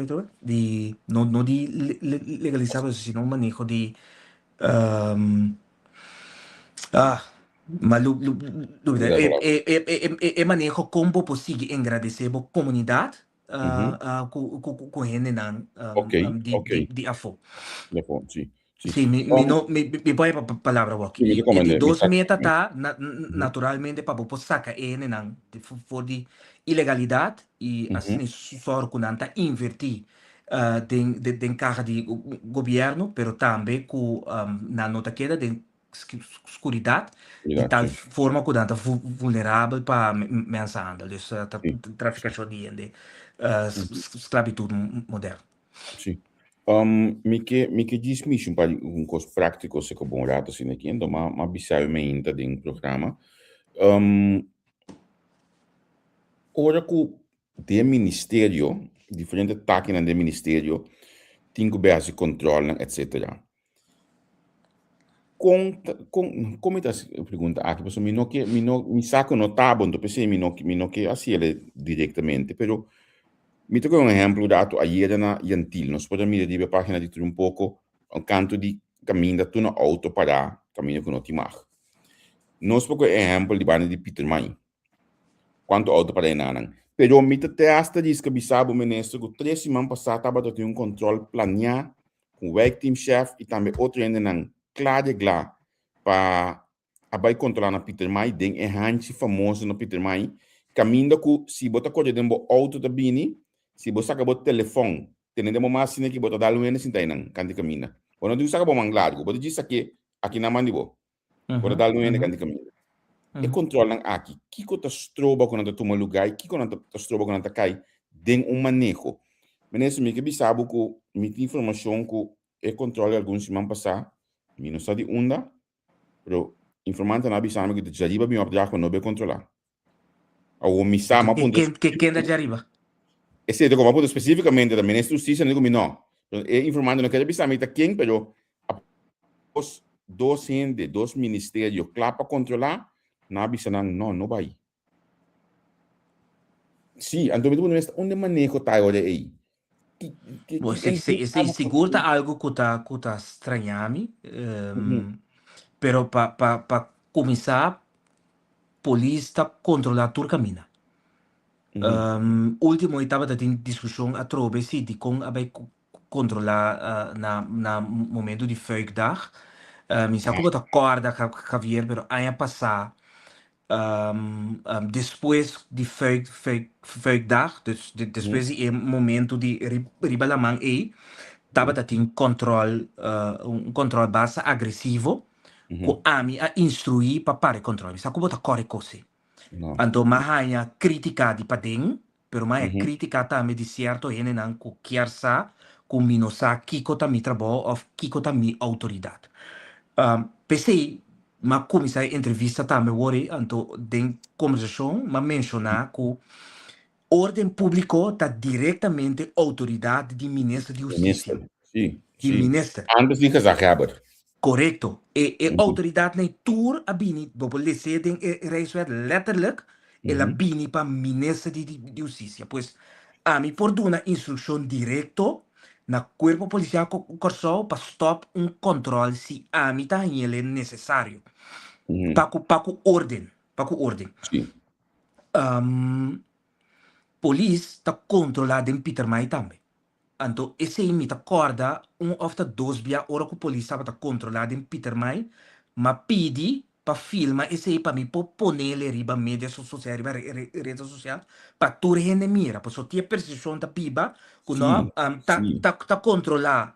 Speaker 4: di no no di legalisá pero sino un maneho di ah. Ma lu, lu, lu, e, e, e, e, e maneho kon bo por sigui engradesé bo komunidat ku, ku, ku hendenan di, di, di afó.
Speaker 3: Di afó, si.
Speaker 4: Si, sí, mi, mi no, mi, mi por pa palabra wak.
Speaker 3: Sí, mi
Speaker 4: E
Speaker 3: ta
Speaker 4: di
Speaker 3: comprende, mi
Speaker 4: dos
Speaker 3: sa
Speaker 4: meta ta na, naturalmente pa bo por saka e hendenan di for di ilegalidat i asina sòru ku nan ta invertí den, den, den kaha di gobièrnu, pero tambe ku nan no ta keda den skuridat di
Speaker 3: Skuridat,
Speaker 4: tal
Speaker 3: sí.
Speaker 4: forma ku nan ta vulnerabel pa mensenhandel, dus ta
Speaker 3: Sí.
Speaker 4: trafikashon di hende, sklabitut moderno.
Speaker 3: Sí. Mi ke, mi ke djis mishi un par di un kos práktiko si ku bon rato asina aki, enton m'a m'a bisa yu meinta den programa. Ora ku den ministerio, diferente takinan den ministerio tin ku bai hasi kòntròlnan etsetera. Kon ta kon kon mi ta hasi e pregunta aki? Pasobra mi no ke mi no mi sa ku no ta bo, enton p'esei mi no mi no ke hasi el direktamente, pero mi ta kohe un ehèmpel rato ayera na Yantil, nos por a mira riba e página di tur un poko un kantu di kaminda tur na outo pará kaminda ku no tin mag. Nos por kohe e ehèmpel di banda di Pietermaai, kuantu outo pará enanan. Pero mi ta te hasta riska bisa bo minister ku tres siman pasá tabata tin un kòntròl planiá ku wijkteamchef i tambe otro hendenan kla reglá pa a bai kontrolá na Pietermaai den e hanchi famoso na Pietermaai kaminda ku si bo ta kore den bo outo ta bini si bo saka bo telefòn tene den bo man asina ki bo ta dal un hende sinta einan kanti kaminda bo no tin ku saka bo man largu bo ta djis sak'é aki nan man di bo. Bo ta dal un hende kanti kaminda. E kontrolnan aki, kiko ta stroba ku nan ta tuma lugá i kiko nan ta stroba ku nan ta kai den un maneho? Minister, mi ke bisa bo ku mi tin informashon ku e kontrol di algun siman pasá, mi no sa di unda, pero informantenan a bisa mi ku ta djariba bin opdracht pa no be kontrolá. Awor mi sa, m'a puntra.
Speaker 4: Ke ken ta djariba?
Speaker 3: Esei ta ku m'a puntra spesífikamente ta Minister Hustisia, nan di ku mi no. E informante no kere bisa mi ta ken, pero a dos, dos hende, dos ministerio kla pa kontrolá, nan a bisa nan no, no bai. Sí, anto mi ta puntra mes unda e maneho ta e ora ei? Ki, ki,
Speaker 4: Bo,
Speaker 3: ki
Speaker 4: esei,
Speaker 3: en
Speaker 4: esei sigur ta algu ku ta, ku ta straña mi. Pero pa, pa, pa kuminsá Polis ta kontrolá tur kaminda. Último e tabata tin diskushon atrobe si dikon a bai kontrolá na na momentu di Fuikdag. Mi sa ku bo ta kòrda Javier pero aña pasá despues di Fuik Fuik Fuikdag dus despues di e momentu di riba laman ei tabata tin kòntròl un kòntròl basta agresivo. ku ami a instruí pa para e kòntròl. Mi sa ku bo ta kòre kos ei.
Speaker 3: No.
Speaker 4: Anto m'a haña krítika di paden, pero m'a haña krítika tambe di sierto hendenan ku kier sa ku mi no sa kiko ta mi trabou òf kiko ta mi outoridat. P'esei m'a kuminsá e entrevista tambe wor ei, anto den kombersashon m'a menshoná ku órden públiko ta direktamente outoridat di minister di hustisia.
Speaker 3: Minister, sí,
Speaker 4: Di
Speaker 3: sí.
Speaker 4: minister.
Speaker 3: Antes di gezaghebber.
Speaker 4: Korekto. E e outoridatnan ei tur a bini, bo por les'é den e Rijkswet letterlijk, el a bini pa minister di di hustisia. Pues, ami por duna instrukshon direkto na Kuerpo Polisial Kòrsou pa stòp un kòntròl si ami ta hañ'el nesesario. Pa ku pa ku órden, pa ku órden.
Speaker 3: Sí.
Speaker 4: Polis ta kontrolá den Pietermaai tambe. Anto esei mi ta kòrda un òf ta dos bia ora ku polis tabata kontrolá den Pietermaai, m'a pidi pa filma esei pa mi por ponele riba media sosial, riba reda sosial, pa tur hende mira. Pasobra tin e persepshon ta biba ku no ta ta ta kontrolá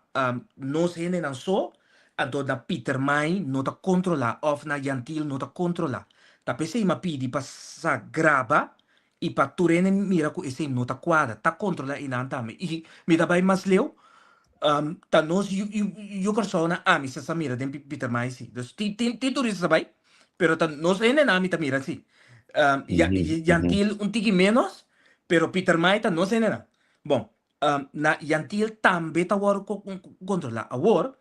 Speaker 4: nos hendenan so, anto na Pietermaai no ta kontrolá òf na Jan Thiel no ta kontrolá. Ta p'esei m'a pidi pa sa graba I pa tur hende mira ku esei no ta kuadra, ta kontrolá einan tambe. I mi ta bai mas leu, ta nos yu yu Kòrsou na ami sa sa mira den Pietermaai si. Dus tin tin tin turista sa bai, pero ta nos hendenan mi ta mira si. Ya Yantil un tiki ménos, pero Pietermaai ta nos hendenan. Bon, na Yantil tambe ta wòrdu kontrolá. Awor,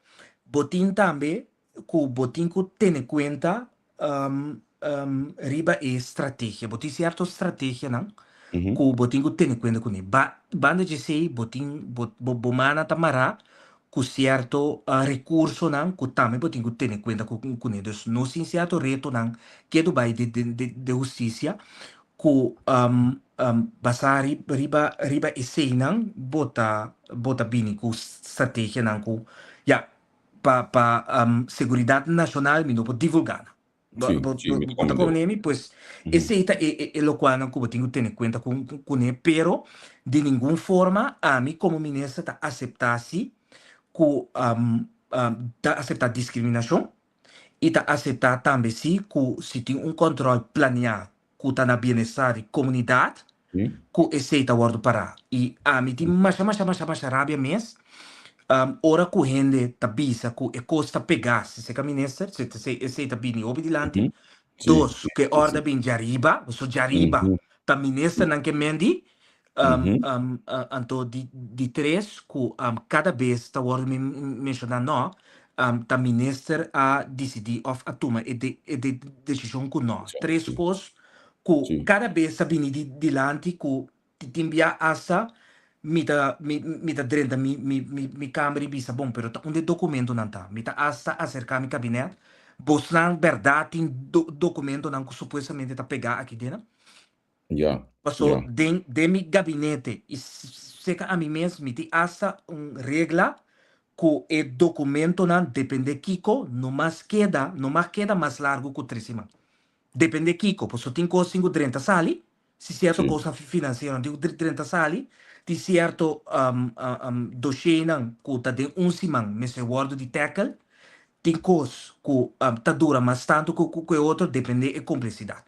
Speaker 4: bo tin tambe ku bo tin ku tene kuenta riba e strategia. Bo tin sierto strategianan ku bo tin ku tene kuenta kuné. Ba banda dje esei bo tin bo bo bo mana ta mará. ku sierto rekursonan ku tambe bo tin ku tene kuenta kuné. Dus nos tin sierto retonan ketu bai den hustisia ku basá riba riba eseinan bo ta bo ta bini ku strategianan ku ya pa pa seguridat nashonal mi no por divulgá nan. Bo
Speaker 3: Sí,
Speaker 4: bo
Speaker 3: sí,
Speaker 4: bo
Speaker 3: mi ta
Speaker 4: bo ta
Speaker 3: comprende.
Speaker 4: comprende mi? Pues esei ta e e e lokualnan ku bo tin ku tene kuenta ku kuné pero di ningun forma ami komo minister ta aseptá si ku ta aseptá diskriminashon i ta aseptá tambe si ku si tin un kòntròl planeá ku ta na bienestar di komunidat ku esei ta wòrdu pará. I ami tin masha masha masha masha rabia mes ora ku hende ta bisa ku e kos ta pegá si seka minister, esei ta bini hopi dilanti. Dos, ku e òrdu a bin djariba, pasobra djariba ta ministernan ke mendi. Anto di tres, ku kada bes ta wòrdu menshoná nò, ta minister a disidí òf a tuma e desishon ku nò. Tres kos ku kada bes ta bini dilanti ku tin bia asta mi ta mi ta drenta mi mi kamber i bisa bon pero ta unda e dokumentonan ta? Mi ta asta aserká mi kabinèt, bosnan bèrdat tin dokumentonan ku supuestamente ta pegá aki dena?
Speaker 3: Ya,
Speaker 4: Paso
Speaker 3: ya.
Speaker 4: den den mi gabinete i seka ami mes mi tin asta un regla ku e dokumentonan depende kiko no mas keda no mag keda mas largu ku tres siman. Depende kiko, paso tin kos tin ku drenta sali, si sierto kosnan finansieronan tin ku drenta sali, tin sierto doshienan ku ta den un siman mester wòrdu di tackle, tin kos ku ta dura mas tantu ku e otro depende e komplesidat.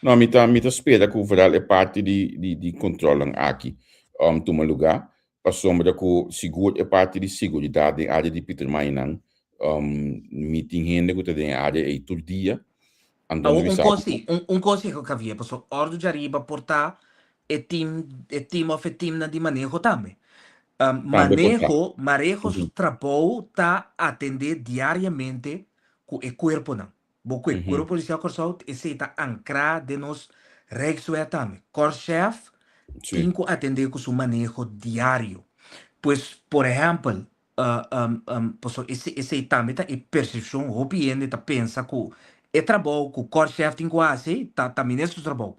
Speaker 3: No, mi ta, mi ta spera ku vooral e parti di, di, di kontrolnan aki tuma lugá, pasobra ku sigur e parti di seguridat den área di Pietermaainan, mi tin hende ku ta den e área ei tur dia, anto
Speaker 4: Awor
Speaker 3: mi
Speaker 4: un
Speaker 3: sa
Speaker 4: kos
Speaker 3: ku.
Speaker 4: si, un, un kos si Javier, pasobra òrdu djariba por ta e team, e team òf e teamnan di maneho tambe.
Speaker 3: Tambe por ta.
Speaker 4: Maneho, mareho su trabou ta atendé diariamente ku e kuerponan. Bo ku e Kuerpo Polisial Kòrsou esei ta ankrá den nos Rijkswet tambe. Korpschef tin ku atendé ku su maneho diario. Pues, por ehèmpel, pasobra esei tambe ta e persepshon, hopi hende ta pensa ku e trabou ku korpschef tin ku hasi ta minister su trabou.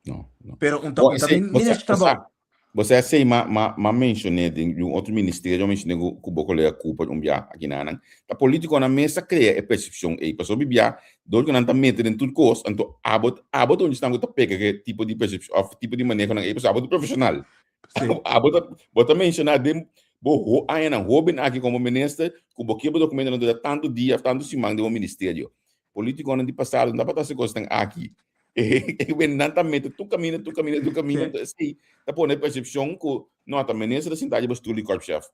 Speaker 3: No, no.
Speaker 4: Pero un ta
Speaker 3: Bo
Speaker 4: un ta
Speaker 3: esei,
Speaker 4: min
Speaker 3: bo sa,
Speaker 4: minister
Speaker 3: bo sa,
Speaker 4: trabou.
Speaker 3: bo sa esei ma, ma, ma menshoné den un otro ministerio, menshoné ku, ku bo kolega Cooper un bia aki nanan. Ta politikonan mes a krea e persepshon ei. Pasobra bia, dor ku nan ta mete den tur kos, anto abo, abo ta un esnan ku ta pega ku e tipo di persepshon òf tipo di manehonan ei, pasobra abo ta profeshonal.
Speaker 4: Sí.
Speaker 3: Abo ta, bo ta menshoná den bo ho añanan hóben aki komo minister ku bo ke bo dokumentonan dura tantu dia òf tantu siman den bo ministerio. Politikonan di pasado no tabata hasi kosnan aki. E nan ta mete tur kaminda, tur kaminda, tur kaminda. Entonces esei ta pone persepshon ku no, ta minister ta sinta riba stul di korpschef.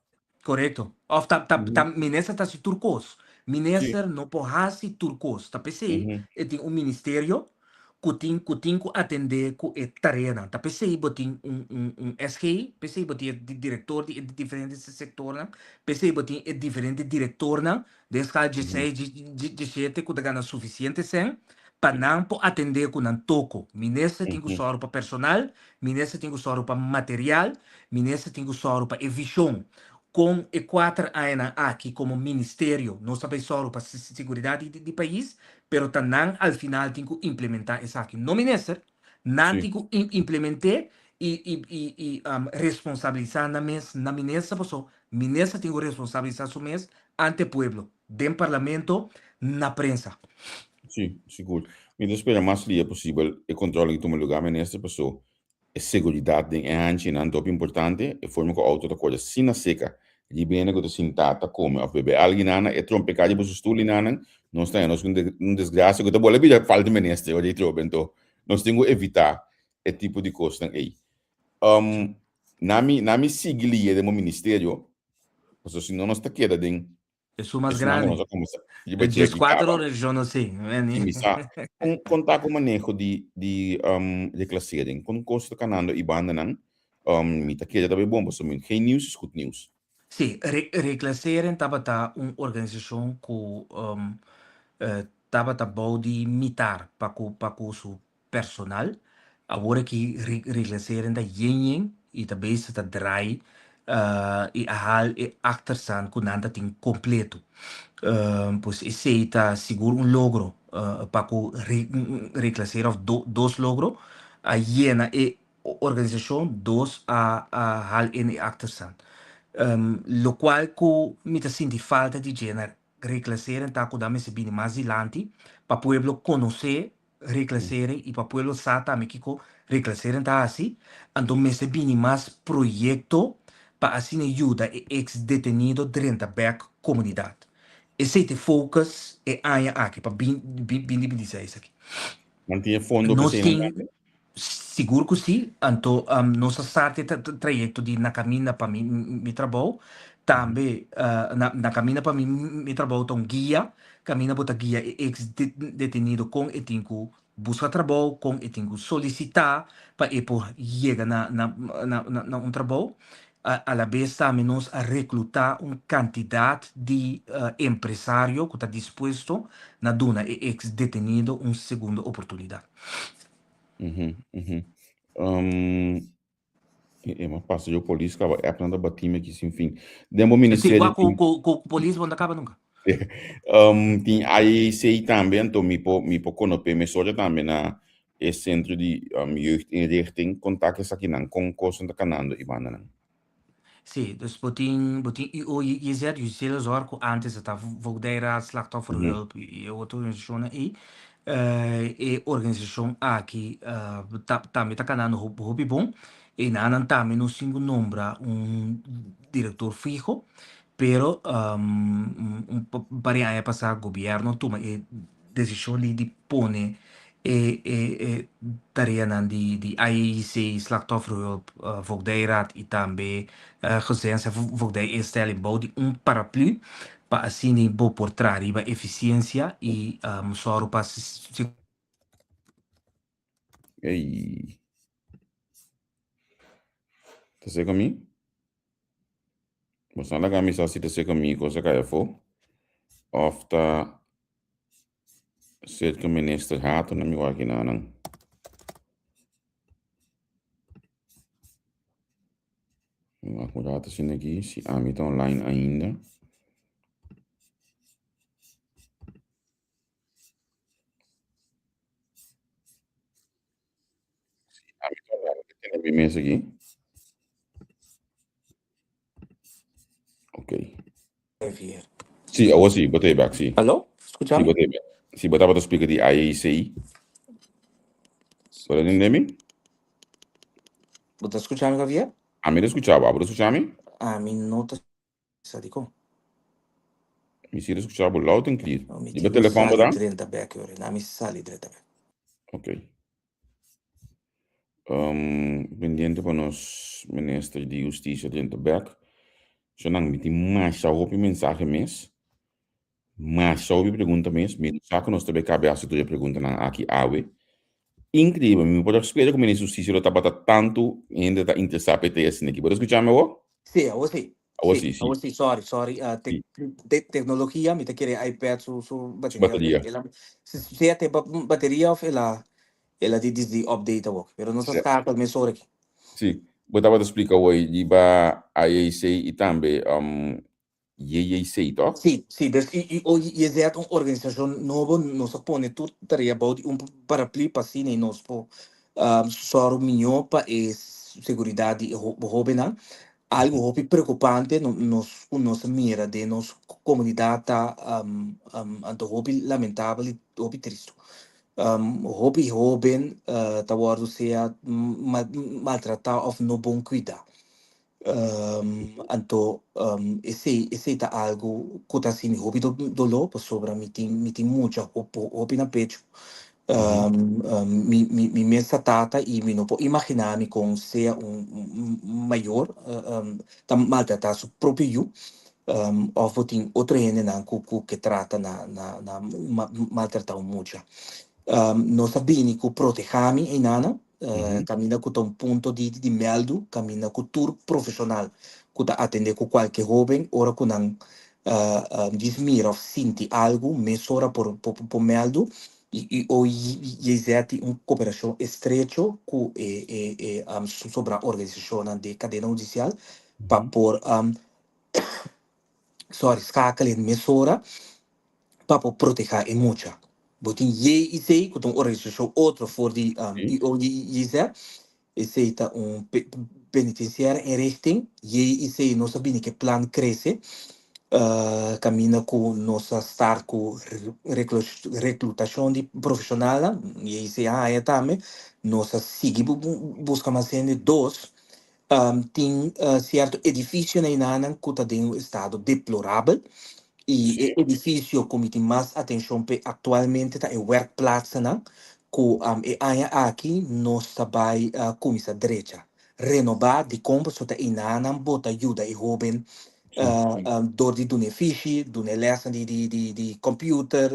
Speaker 4: Korekto. Òf ta ta ta minister ta hasi tur kos. Minister no por hasi tur kos. Ta p'esei e tin un ministerio ku tin ku tin ku atendé ku e tareanan. Ta p'esei bo tin un un un SG, p'esei bo tin e direktor di e diferente sektornan, p'esei bo tin e diferente direktornan Den skal djeseis, djeshete ku ta gana sufisiente sèn pa nan por atendé ku nan toko. Minister tin ku sòru pa personal, minister tin ku sòru pa material, minister tin ku sòru pa e vishon. Kon e kuater añanan aki komo ministerio nos ta bai sòru pa siguridat di pais, pero ta nan al final tin ku implementá esaki. No minister, nan tin ku implement'é i responsabilisá nan mes na minister paso Minister tin ku responsabilisá su mes ante pueblo, den parlamento, na prensa.
Speaker 3: Sí, sigur. Mi ta spera mas lia posibel e control aki tuma lugar, Minister, paso e seguridad den e hanchinan ta hopi importante, e forma cu auto ta core sin a seca riba hende cu ta sinta ta come of bebe algo inana, e trompeca riba su stoel inanan, nos ta haña nos cu un desgracia cu ta bolbe bira falta Minister ora di trobe, anto nos tin cu evita e tipo di cosnan ey. Na mi, na mi sigui lier den bo ministerio, pasobra si no nos ta keda den
Speaker 4: Esun mas
Speaker 3: esnan ku
Speaker 4: grandi.
Speaker 3: nos a kuminsá riba
Speaker 4: E
Speaker 3: dje aki
Speaker 4: dieskuater
Speaker 3: kaba.
Speaker 4: ora yo no sé,
Speaker 3: I mi sa kon kon ta ku maneho di di reklasering, kon kos ta kanando i bandanan, mi ta kere ta bai bon pasobra mi geen nieuws is goed nieuws.
Speaker 4: Sí, Reclassering tabata un organisashon ku tabata bou di mitar pa ku pa ku su personal. Awor aki Reclassering ta yen yen i ta bezig ta draai. I a haal e achterstand ku nan ta tin kompleto. Pues esei ta sigur un logro pa ku reclasseren of dos logro a yena e organisashon, dos a haal in e achterstand. Lokual ku mi ta sinti falta di dje na reclasseren ta ku nan mester bini mas dilanti pa pueblo konosé reclassering i pa pueblo sa tambe kiko reclassering ta hasi, anto mester bini mas proyekto pa asina yuda e eks detenido drenta bek komunidat. Esei ta e focus e aña aki pa binti 26 aki.
Speaker 3: Nan tin e fondo
Speaker 4: Nos tin, sigur ku si, anto nos a start e trayekto di Na Kaminda pa Mi Trabou, tambe Na Kaminda pa Mi Trabou ta un guia Kaminda bo ta guia e eks detenido kon e tin ku buska trabou, kon e tin ku solisitá pa e por yega na na un trabou. Alabes tambe nos a reklutá un kantidat di empresario ku ta dispuesto na duna e eks detenido un segundo oportunidat.
Speaker 3: E ma pasa yo polis kaba app nan ta bati mi aki sin fin. Den bo ministerio
Speaker 4: Wak ku ku polis bo no ta kaba nunka.
Speaker 3: Tin IAC tambe anto mi por mi por konope mesora tambe na e sentro di jeugdinrichting kontak esakinan kon kosnan ta kanando i bandanan.
Speaker 4: Sí, dus bo tin bo tin UOJZ, Justitiële Zorg, ku antes a ta Voogdijraad, Slachtofferhulp i e otro organisashonnan ei. E organisashon aki ta tambe ta kanando hopi bon. E nanan tambe nos tin ku nombra un direktor fiho, pero un par di aña pasá gobièrnu a tuma e desishon di di pone e e e tareanan di di IAEC, Slachtofferhulp, Voogdijraad i tambe Gezins en Voogdijinstelling bou di un paraplu pa asina bo por traha riba efisiensia i sòru pa
Speaker 3: Ey. Ta seka mi? Boso a laga mi sa si ta seka mi kos a kai afó òf ta serka minister Hato na mi wak kinanan. Mi wak un rato asina aki si ami ta online ainda. Si ami ta online, mi tene mi mes aki. Ok. Sí, awor sí, bo ta bek, sí.
Speaker 4: Aló?
Speaker 3: Scucha Sí, bo ta bek. Sí, bo tabata splika di IAC. Bo ta tende mi?
Speaker 4: Bo ta scucha mi, Javier?
Speaker 3: Ami ta scucha bo. Abo ta scucha mi?
Speaker 4: Ami no ta sa dikon.
Speaker 3: Mi si ta scucha bo loud and clear.
Speaker 4: No, mi
Speaker 3: Di bo
Speaker 4: tin ku
Speaker 3: telefon bo
Speaker 4: sali
Speaker 3: ta?
Speaker 4: drenta bek, yore. Na mi sali drenta bek.
Speaker 3: Ok. Pendiente pa nos minister di Husticia drenta bek. Shonan, mi tin masha hopi mensahe mes. Masha hopi pregunta mes. Mi no sa ku nos ta bay kabe hasi tur e preguntanan aki awe. Inkreibel, mi por a spera ku minister di Husticia lo tabata tantu hende ta interesá pa e te asina aki. Bo ta skucha mi awor?
Speaker 4: Sí, awor sí.
Speaker 3: Awor
Speaker 4: Sí,
Speaker 3: sí, sí.
Speaker 4: awor sí, sorry, sorry. Te
Speaker 3: Sí.
Speaker 4: te teknologia, mi ta kere iPad su su
Speaker 3: Su
Speaker 4: bateria,
Speaker 3: bateria.
Speaker 4: el a sea te bateria of el a el a di di update awor. Pero nos a
Speaker 3: Sí.
Speaker 4: skakel mesora aki.
Speaker 3: Sí, bo tabata splika awor riba IAC i tambe JJC, toch?
Speaker 4: Sí, sí, dus i i IEZ un organisashon nobo, nos a pone tur tarea bou di un paraplu pa asina i nos por sòru mihó pa e seguridat di e hóbennan. Algu hopi preokupante nos ku nos a mira den nos komunidat ta anto hopi lamentabel i hopi tristu. Hopi hóben ta wòrdu sea maltratá òf no bon kuidá. Anto esei esei ta algu ku ta hasi mi hopi doló pasobra mi tin mi tin mucha hopi na pechu. Mi mi mi mes ta tata i mi no por imaginá mi kon sea un mayor ta maltratá su propio yu òf bo tin otro hendenan ku ku ke trata na na na maltratá un mucha. Nos a bini ku protehá mi einanan. Kaminda ku ta un punto di di mèldu, kaminda ku tur profeshonal ku ta atendé ku kualke hóben ora ku nan djis mira òf sinti algu mesora por por mèldu i OIJZ tin un koperashon estrecho ku e e e sobrá organisashonnan di kadena hudisial. pa por sorry, schakel mesora pa por protehá e mucha. Bo tin JIC, ku ta un organisashon otro for di IOJZ, esei ta un penitentiaire inrichting. JIC nos a bini ku e plan Krese, kaminda ku nos a start ku reklutashon di profeshonalnan, JIC a haña tambe, nos a sigui buska mas hende. Dos, Tin sierto edificionan enanan cu ta den un estado deplorabel y e edificio cu mi tin mas atencion p'e actualmente ta e werkplaatsennan cu e aña aki nos ta bay cuminsa drecha, renoba. Dicon? Pasobra ta enanan bo ta yuda e hoben door di dun'e fishi, dun'e lesnan di computer,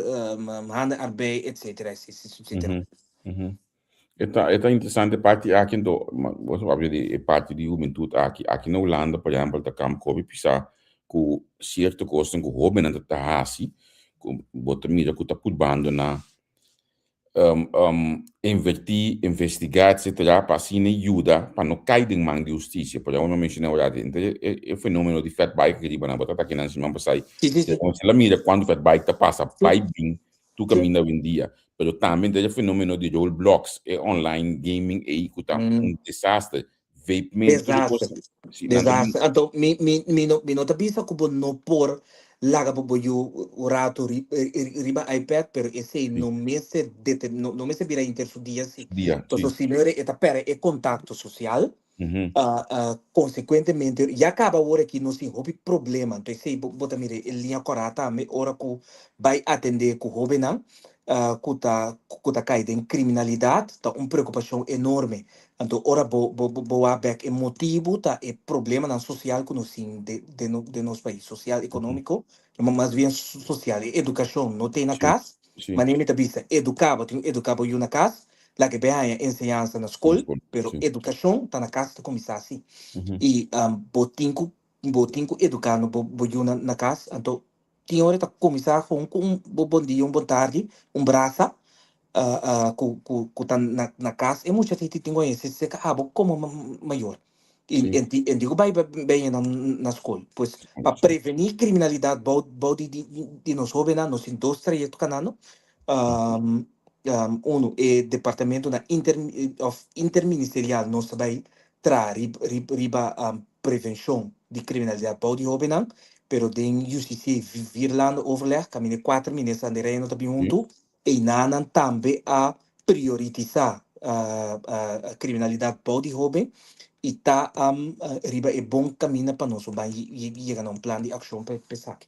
Speaker 4: handenarbeid, etcetera, etcetera.
Speaker 3: E ta, e ta interesante parti aki, anto, bo ta papia di e parti di hubentud aki. Aki na Hulanda, por ehempel, ta kamp hopi pisá ku sierto kosnan ku hóbennan ta ta hasi, ku bo ta mira ku ta purbando na invertí, investigá, etsetera, pa asina yuda pa no kai den man di hustisia. Por ehempel, mi a menshoná ora di e e fenómeno di fatbike aki riba nan, bo ta ta kinan siman pasá, si la mira kuantu fatbike ta pasa bai bin tur kaminda awendia, pero tambe ta e fenomeno di roadblocks, e online gaming ei ku ta un desaster, vapemen, tur e
Speaker 4: Desaster,
Speaker 3: kosnan. Si, nan ta bin.
Speaker 4: desaster. Anto mi mi mi no mi no ta bisa ku bo no por laga bo bo yu un rato riba iPad, pero esei no mester deter no no mester bira inter su dia si.
Speaker 3: Dia,
Speaker 4: Pasobra
Speaker 3: si.
Speaker 4: si no e ta pèrdè e kontakto sosial. Consecuentemente, ya caba awor aki nos tin hopi problema, entonces esey bo ta mira e liña cora tambe ora cu bay atende cu hobennan cu ta cu ta cay den criminalidad ta un preocupacion enorme. Anto ora bo bo bo wak bek e motibo ta e problemanan social cu nos tin den den nos pais, social, economico, mas bien social, e educacion no tin na cas, Manera mi ta bisa, eduká, bo tin ku eduká bo yu na kas, laga e bai haña enseñansa na skol, pero edukashon ta na kas ta kuminsá si. I bo tin ku bo tin ku eduká bo bo yu na kas, anto tin ora ta kuminsá kon ku un bo bon dia, un bon tardi, un brasa ku ku ku ta na na kas, e mucha tin tin ku haña serka abo komo mayor. I en di en di ku bai bai na na skol. Pues pa prevení kriminalidat bou bou di di di nos hóbennan nos tin dos trayekto kanando. Unu e departamentonan inter òf interministerial nos ta bai traha rib rib riba prevenshon di kriminalidat bou di hóbennan, pero den UCC Vierlandenoverleg kaminda e kuater ministernan di Reino ta bin huntu Einanan tambe a prioritisá kriminalidat bou di hóben i ta riba e bon kaminda pa nos ban yega na un plan di akshon pa esaki.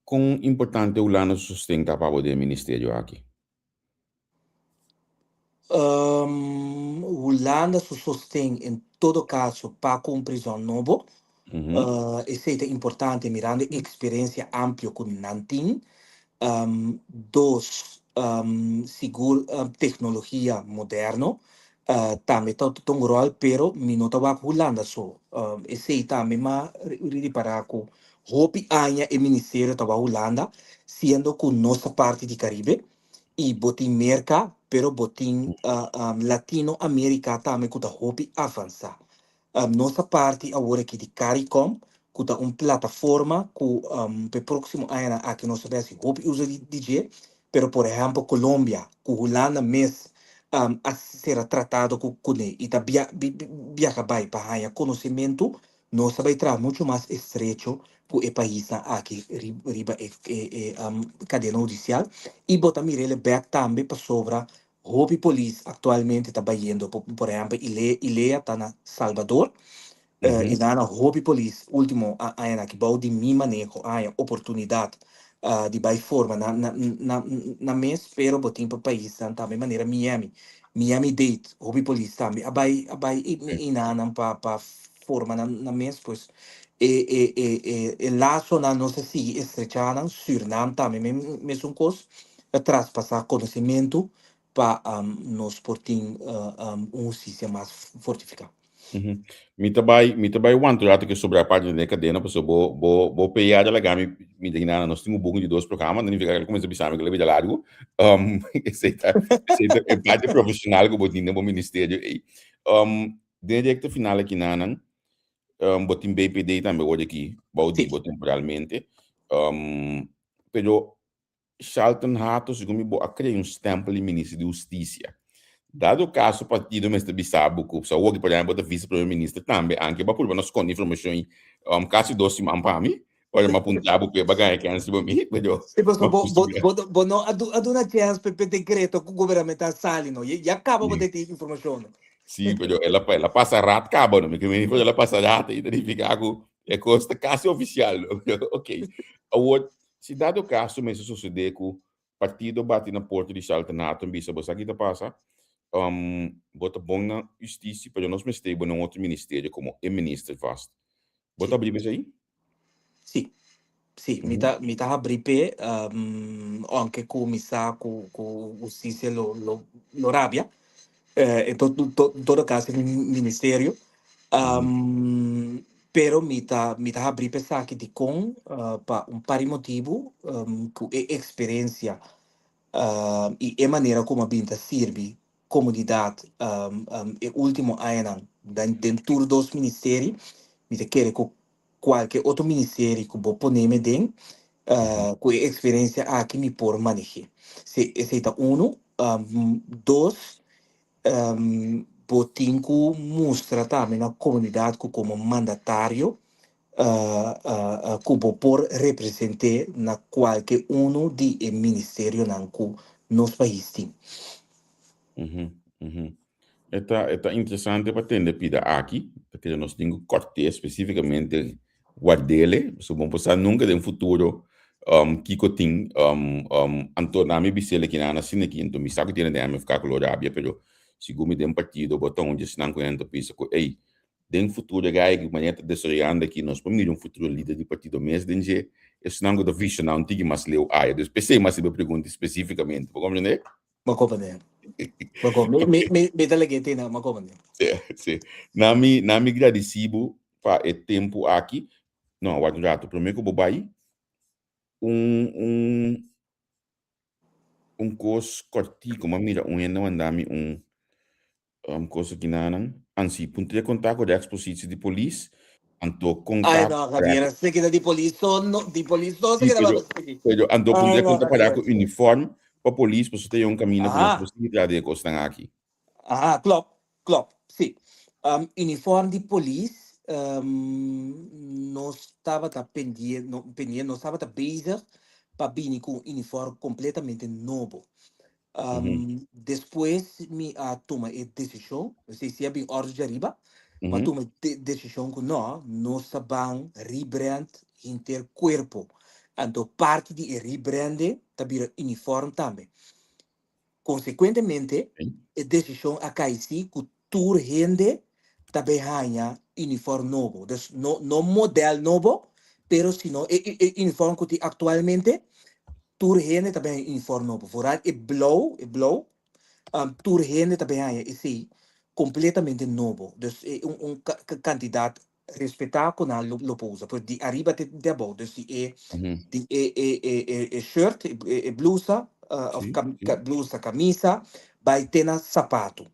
Speaker 3: Kon importante Hulanda su sosten ta pa bo den e ministerio aki?
Speaker 4: Hulanda su sosten en todo kaso pa ku un prizòn nobo. Esei ta importante mirando e eksperensia amplio ku nan tin. Dos, sigur teknologia moderno tambe ta un ròl, pero mi no ta wak Hulanda so. Esei tambe m'a ripará ku hopi aña e ministerio ta wak Hulanda, siendo ku nos ta parti di Karibe. i bo tin Merka, pero bo tin Latino Amerika tambe ku ta hopi avansá. Nos ta parti awor aki di Caricom, ku ta un plataforma ku pa e próksimo añanan aki nos ta bai hasi hopi uso di dje, pero por ehèmpel Colombia ku Hulanda mes a sera tratado ku kuné i ta biaha bai pa haña konosementu. Nos ta bai traha muchu mas estrecho ku e paisnan aki riba e kadena hudisial i bo ta mir'el bèk tambe pasobra hopi polis aktualmente ta bayendo por ehèmpel Ilea ta na Salvador i nan a hopi polis último añanan aki bou di mi maneho a haña oportunidat di bai forma nan mes pero bo tin pa paisnan tambe manera Miami Miami Dade hopi polis tambe a bai a bai einanan pa pa forma nan nan mes pues e e e e e lasonan nos a sigui estrechá nan Sürnam tambe me mesun kos a traspasá konosementu pa nos por tin un hustisia mas fortifiká.
Speaker 3: Mi ta bai, mi ta bai wanta un rato ke sobra parti den e kadena pasobra bo bo bo PR a laga mi mi den nana nos tin un booking di dos programa no nifica ke kuminsa bisa mi ke lo bida largu esei ta esei ta e parti profesional ku bo tin den bo ministerio ei. Den e rekta final aki nanan. Bo tin BPD tambe word aki bou di bo temporalmente. Pero Shalton Hato segun mi bo a crea un stempel di minister di husticia. Dado caso partido mester bisa bo cu sa awor por ehempel bo ta vice primer minister tambe anke bo a purba no sconde informacion y casi dos siman pa mi ora mi a puntra bo cu e ba gana kens riba mi pero
Speaker 2: Sí, pasobra bo, bo, bo, bo no a, a duna chance pe, pe decreto cu gubernamental sali no. Ya, ya caba bo te informacion.
Speaker 3: Sí, pero el a, el a pasa raad caba no. Mi ke meni el a pasa raad y ta nifica cu e cos ta casi oficial no. Ok. Awor, si dado caso mester sucede cu partido bati na porta di Shalton Hato en bisa bo sa ki ta pasa, bo ta bon na husticia pero nos mester bo na un otro ministerio como e minister vast. Bo ta abri pa esei?
Speaker 2: Sí. Sí, mi ta, mi ta habrí p'e, aunke ku mi sa ku ku hustisia lo lo lo rabia, en to to todo kaso e ministerio, pero mi ta mi ta habrí p'esaki dikon pa un par di motibu ku e eksperensia i e manera ku mi a bin ta sirbi komunidat e último añanan den den tur dos ministeri, mi ta kere ku kualke otro ministerio ku bo pone mi den, ku e eksperensia aki mi por maneh'é. Si, esei ta unu. Dos, bo tin ku mustra tambe na komunidat ku komo mandatario ku bo por represent'é na kualke unu di e ministerionan ku nos pais tin.
Speaker 3: E ta e ta interesante pa tende pida aki, pasobra nos tin ku kòrt'é spesífikamente ward'é, pasobra bo por sa nunka den futuro kiko tin. Anto na mi bis'el aki nan asina aki, anto mi sa ku tene den MFK ku lo rabia, pero sigun mi den partido bo ta un di esnan ku hende ta bisa ku ey, den futuro e gai ku manera ta desaroyando aki nos por mira un futuro lider di partido mes den dje esnan ku ta visioná un tiki mas leu aya. Dus p'esei mi a hasi bo pregunta spesífikamente, bo komprendé?
Speaker 2: Ma komprendé. Ma kom, mi, mi, mi, mi ta lege tina, ma komprendé.
Speaker 3: Sí, sí. Na mi, na mi gradisí bo pa e tempu aki. No, wak un ratu. Promé ku bo bai, un, un, un kos kòrtiku. Mi a mira un hende a manda mi un, Um cosa ki nanan. Ansi, puntra konta ku rechts positie di polis, anto konta
Speaker 2: Ay no, Javier, se keda di polis so no, di polis no se
Speaker 3: Sí,
Speaker 2: keda
Speaker 3: pero,
Speaker 2: baba siki.
Speaker 3: pero anto
Speaker 2: Ay
Speaker 3: puntra
Speaker 2: no,
Speaker 3: konta para
Speaker 2: Javier.
Speaker 3: ku uniform pa polis, pasobra ta yon kaminda ku nos
Speaker 2: Aha.
Speaker 3: por sigui tra di e kosnan aki.
Speaker 2: Aha, klop, klop, sí. Uniform di polis, nos tabata pendiente, no, pendiente, nos tabata bezig pa bini ku un uniform kompletamente nobo. Despues mi a tuma e desishon, esei si a bin òrdu djariba, mi a tuma e desishon ku nò, nos ta ban rebrand henter kuerpo. Anto parti di e rebrande ta bira uniform tambe. Konsekuentemente e desishon a kai si ku tur hende ta bay haña uniform nobo. Dus no no model nobo, pero sino e e uniform ku tin aktualmente, tur hende ta bay haña uniform nobo. Vooral e blou, e blou, tur hende ta bay haña esei kompletamente nobo. Dus e un un kantidat respetá ku nan lo lo por usa. Pues di ariba te di abou. Dus di e di e e e e e shirt, e e blusa, òf blusa, kamisa, bai te na sapatu.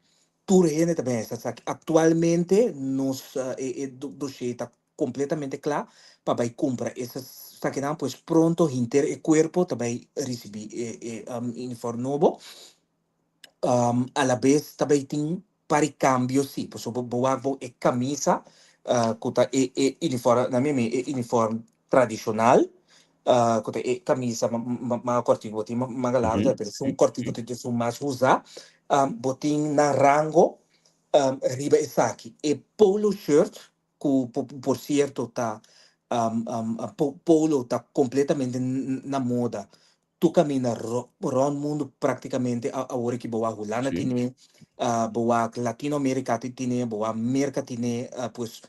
Speaker 2: Tur hende ta bin hesa esaki. Aktualmente nos e e dossier ta kompletamente kla pa bai kumpra esas sakinan, pues pronto hinter e kuerpo ta bai risibí e e uniform nobo. Alabes ta bai tin par di kambio si, pasobra bo wak bo e kamisa ku ta e e uniform, na mi mi e uniform tradishonal, ku ta e kamisa mas kòrtiku, bo tin manga largu tambe, pero esun kòrtiku ta esun mas usa, bo tin nan rango riba esaki. E polo shirt ku por sierto ta polo ta kompletamente na moda tur kaminda rònt mundu práktikamente awor aki bo wak Hulanda tine, bo wak Latino Amerika tine, bo wak Merka tine, pues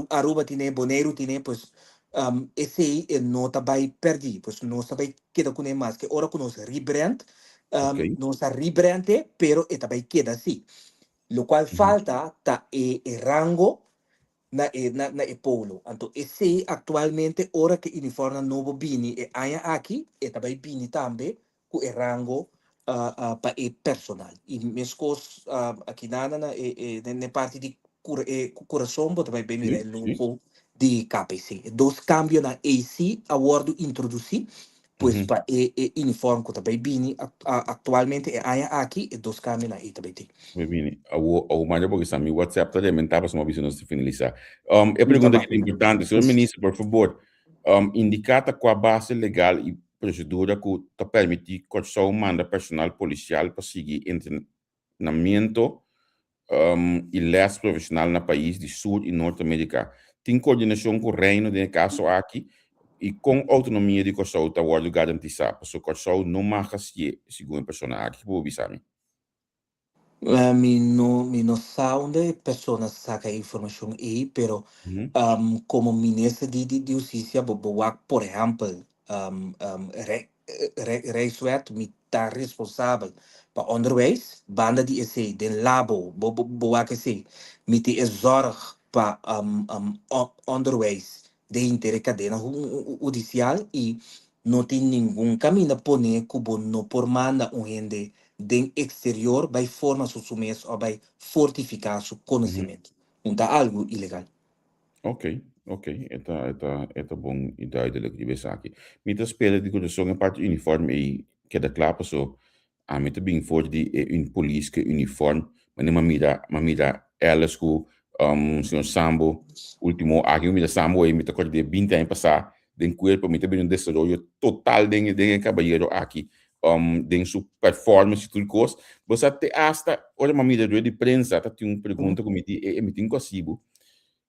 Speaker 2: Aruba tine, Boneiru tine, pues esei e no ta bai pèrdí, pues nos ta bai keda kuné maske ora ku nos rebrand, nos a rebrand e pero e ta bai keda así. Lokual falta ta e rango na e na na e polo. Anto esei aktualmente ora ku e uniformnan nobo bini e aña aki, e ta bai bini tambe ku e rango pa e personal. I meskos aki nana na e e na e parti di. e kurason bo ta bai bai mira e logo di KPC. E dos kambionan ei sí a wòrdu introdusí, pues pa e e uniform ku ta bai bini aktualmente e aña aki, e dos kambionan ei ta bai tin.
Speaker 3: Bai bini. Awo, awo manda porque sa mi WhatsApp ta rementá pasobra mi a bisa nos ta finalisá. E pregunta aki ta importante. Señor Minister, por fabor, indiká ta kua base legal i prosedura ku ta permití Kòrsou manda personal polisial pa sigui entrenamiento i lès profeshonal na pais di Sur i Nort Amerika. Tin koordinashon ku Reino den e kaso aki? I kon outonomia di Kòrsou ta wòrdu garantisá? Pasobra Kòrsou no mag hasié, segun e persona aki. Ki bo por bisa mi?
Speaker 2: Mi no sa unda e persona saka e informashon ei, pero komo minister di Hustisia, bo wak, por ehèmpel, Rijkswet, mi ta responsabel pa onderwijs, banda di esei, den labo, bo wak esei, mi tin e zorg pa onderwijs den henter e kadena hudisial i no tin ningun kaminda pone ku bo no por manda un hende den eksterior bai forma su mes òf bai fortifiká su konosementu. No ta algu ilegal.
Speaker 3: Ok, e ta bon i duidelijk riba esaki. Mi ta spera di kurason e parti uniform ei keda kla paso ami ta bin for di e un polis ku e uniform manera m'a mira Ellis ku señor Sambo ultimo aki. Mi mira Sambo ei, mi ta kòrda di e 20 aña pasá den kuerpo. Mi ta bira un desaroyo total den e kabayero aki, den su performance i tur kos. Bo sa, te hasta ora m'a mira rueda di prensa ta tin un pregunta ku mi di e mi tin ku hasi bo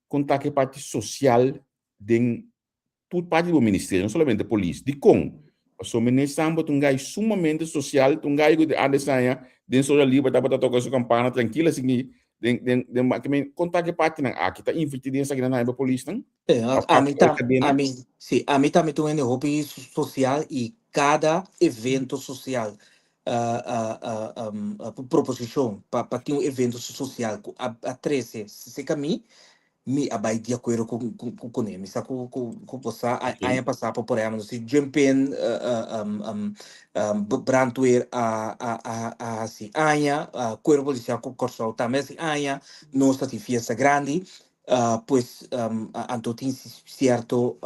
Speaker 3: kon ta ku e parti sosial den tur parti di bo ministerio, no solamente polis. Dikon? Pasobra meneer Sambo ta un gai sumamente sosial, ta un gai ku antes aña den su ora liber tabata toka su kampana trankil asina den. Kon ta ku e partinan aki? Ta invertí den esakinan tambe pa polisnan? Òf
Speaker 2: Ami
Speaker 3: e
Speaker 2: ta,
Speaker 3: kadena?
Speaker 2: Ami, sí, ami tambe ta un hende hopi sosial i kada evento sosial, proposishon pa tin un evento sosial ku a trese serka mi, mi a bai di akuerdo kuné. Mi sa ku bo sa aña pasá, por ehèmpel, nos jump in brandweer a hasi aña, Kuerpo Polisial Kòrsou tambe a hasi aña, nos ta tin fiesta grandi, pues anto tin sierto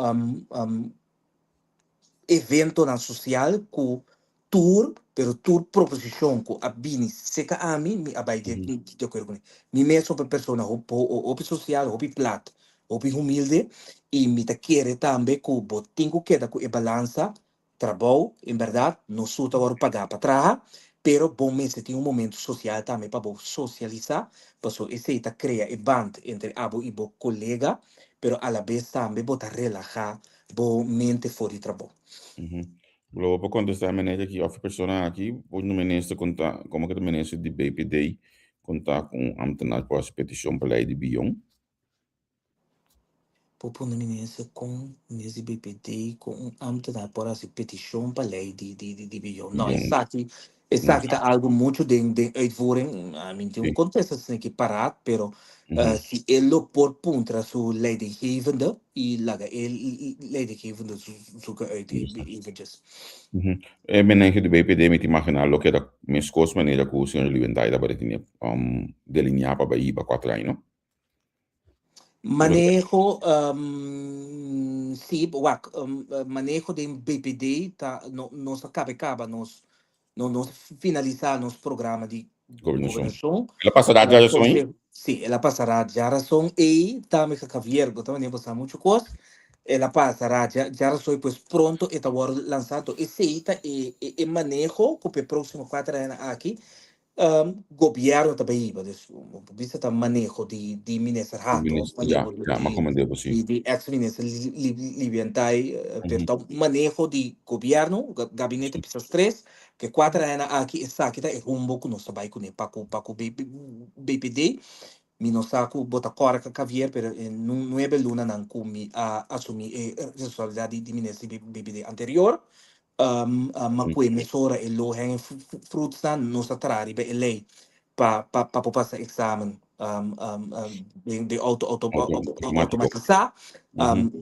Speaker 2: eventonan sosial ku tur, pero tur proposishon ku a bini serka ami, mi a bai di akuerdo kuné. Mi mes ta un persona hopi sosial, hopi plat, hopi humilde i mi ta kere tambe ku bo tin ku keda ku e balansa trabou, en bèrdat, nos tur ta wòrdu pagá pa traha, pero bo mester tin un momento sosial tambe pa bo sosialisá, pasobra esei ta krea e band entre abo i bo kolega, pero alabes tambe bo ta relahá bo mente for di trabou.
Speaker 3: Lo bo por kontestá meneer aki òf e persona aki, por no minister konta, komo ku ta minister di BPD konta ku un ambtenaar por hasi petishon pa lei di bion?
Speaker 2: Por pone minister kon minister di BPD ku un ambtenaar por hasi petishon pa lei di bion. No,
Speaker 3: Bion.
Speaker 2: esaki ta algu muchu den uitvoering. Mi tin un kontesta asina paraat, pero si e lo por puntra su leidinggevende i laga e leidinggevende zoeken uit eventjes.
Speaker 3: E meneer di BPD mi ta imaginá lo keda meskos manera ku señor Liebenthal tabata tene delineá pa bai hiba 4 aña, no?
Speaker 2: Maneho, sí, wak, maneho den BPD ta no nos a kabe kaba nos no nos finalisá nos programa di
Speaker 3: gobernashon.
Speaker 2: Gobernashon.
Speaker 3: El a pasará djarason ei?
Speaker 2: Sí, el a pasará djarason ei tambe Javier, bo ta manera pasá muchu kos. El a pasará djarason, pues pronto e ta wòrdu lansá. Esei ta e maneho ku pa e próksimo 4 aña aki gobièrnu ta bai hiba. Dus bisa ta maneho di minister Hato,
Speaker 3: Minister, ja,
Speaker 2: maneho
Speaker 3: ja, maar komandé bo sí.
Speaker 2: di ex-minister Liebenthal, pero ta maneho di gobièrnu, gabinete Pisas 3, ku 4 aña aki esaki ta e rumbo ku nos ta bai kuné pa ku BPD. Mi no sa ku bo ta kòrda, Javier, pero e 9 lunanan ku mi a asumí e responsabilidat di minister di BPD anterior, ma ku e mesora e low hanging fruits nan nos a traha riba e lei pa por pasa examen den auto
Speaker 3: Automátiko.
Speaker 2: Automatisá.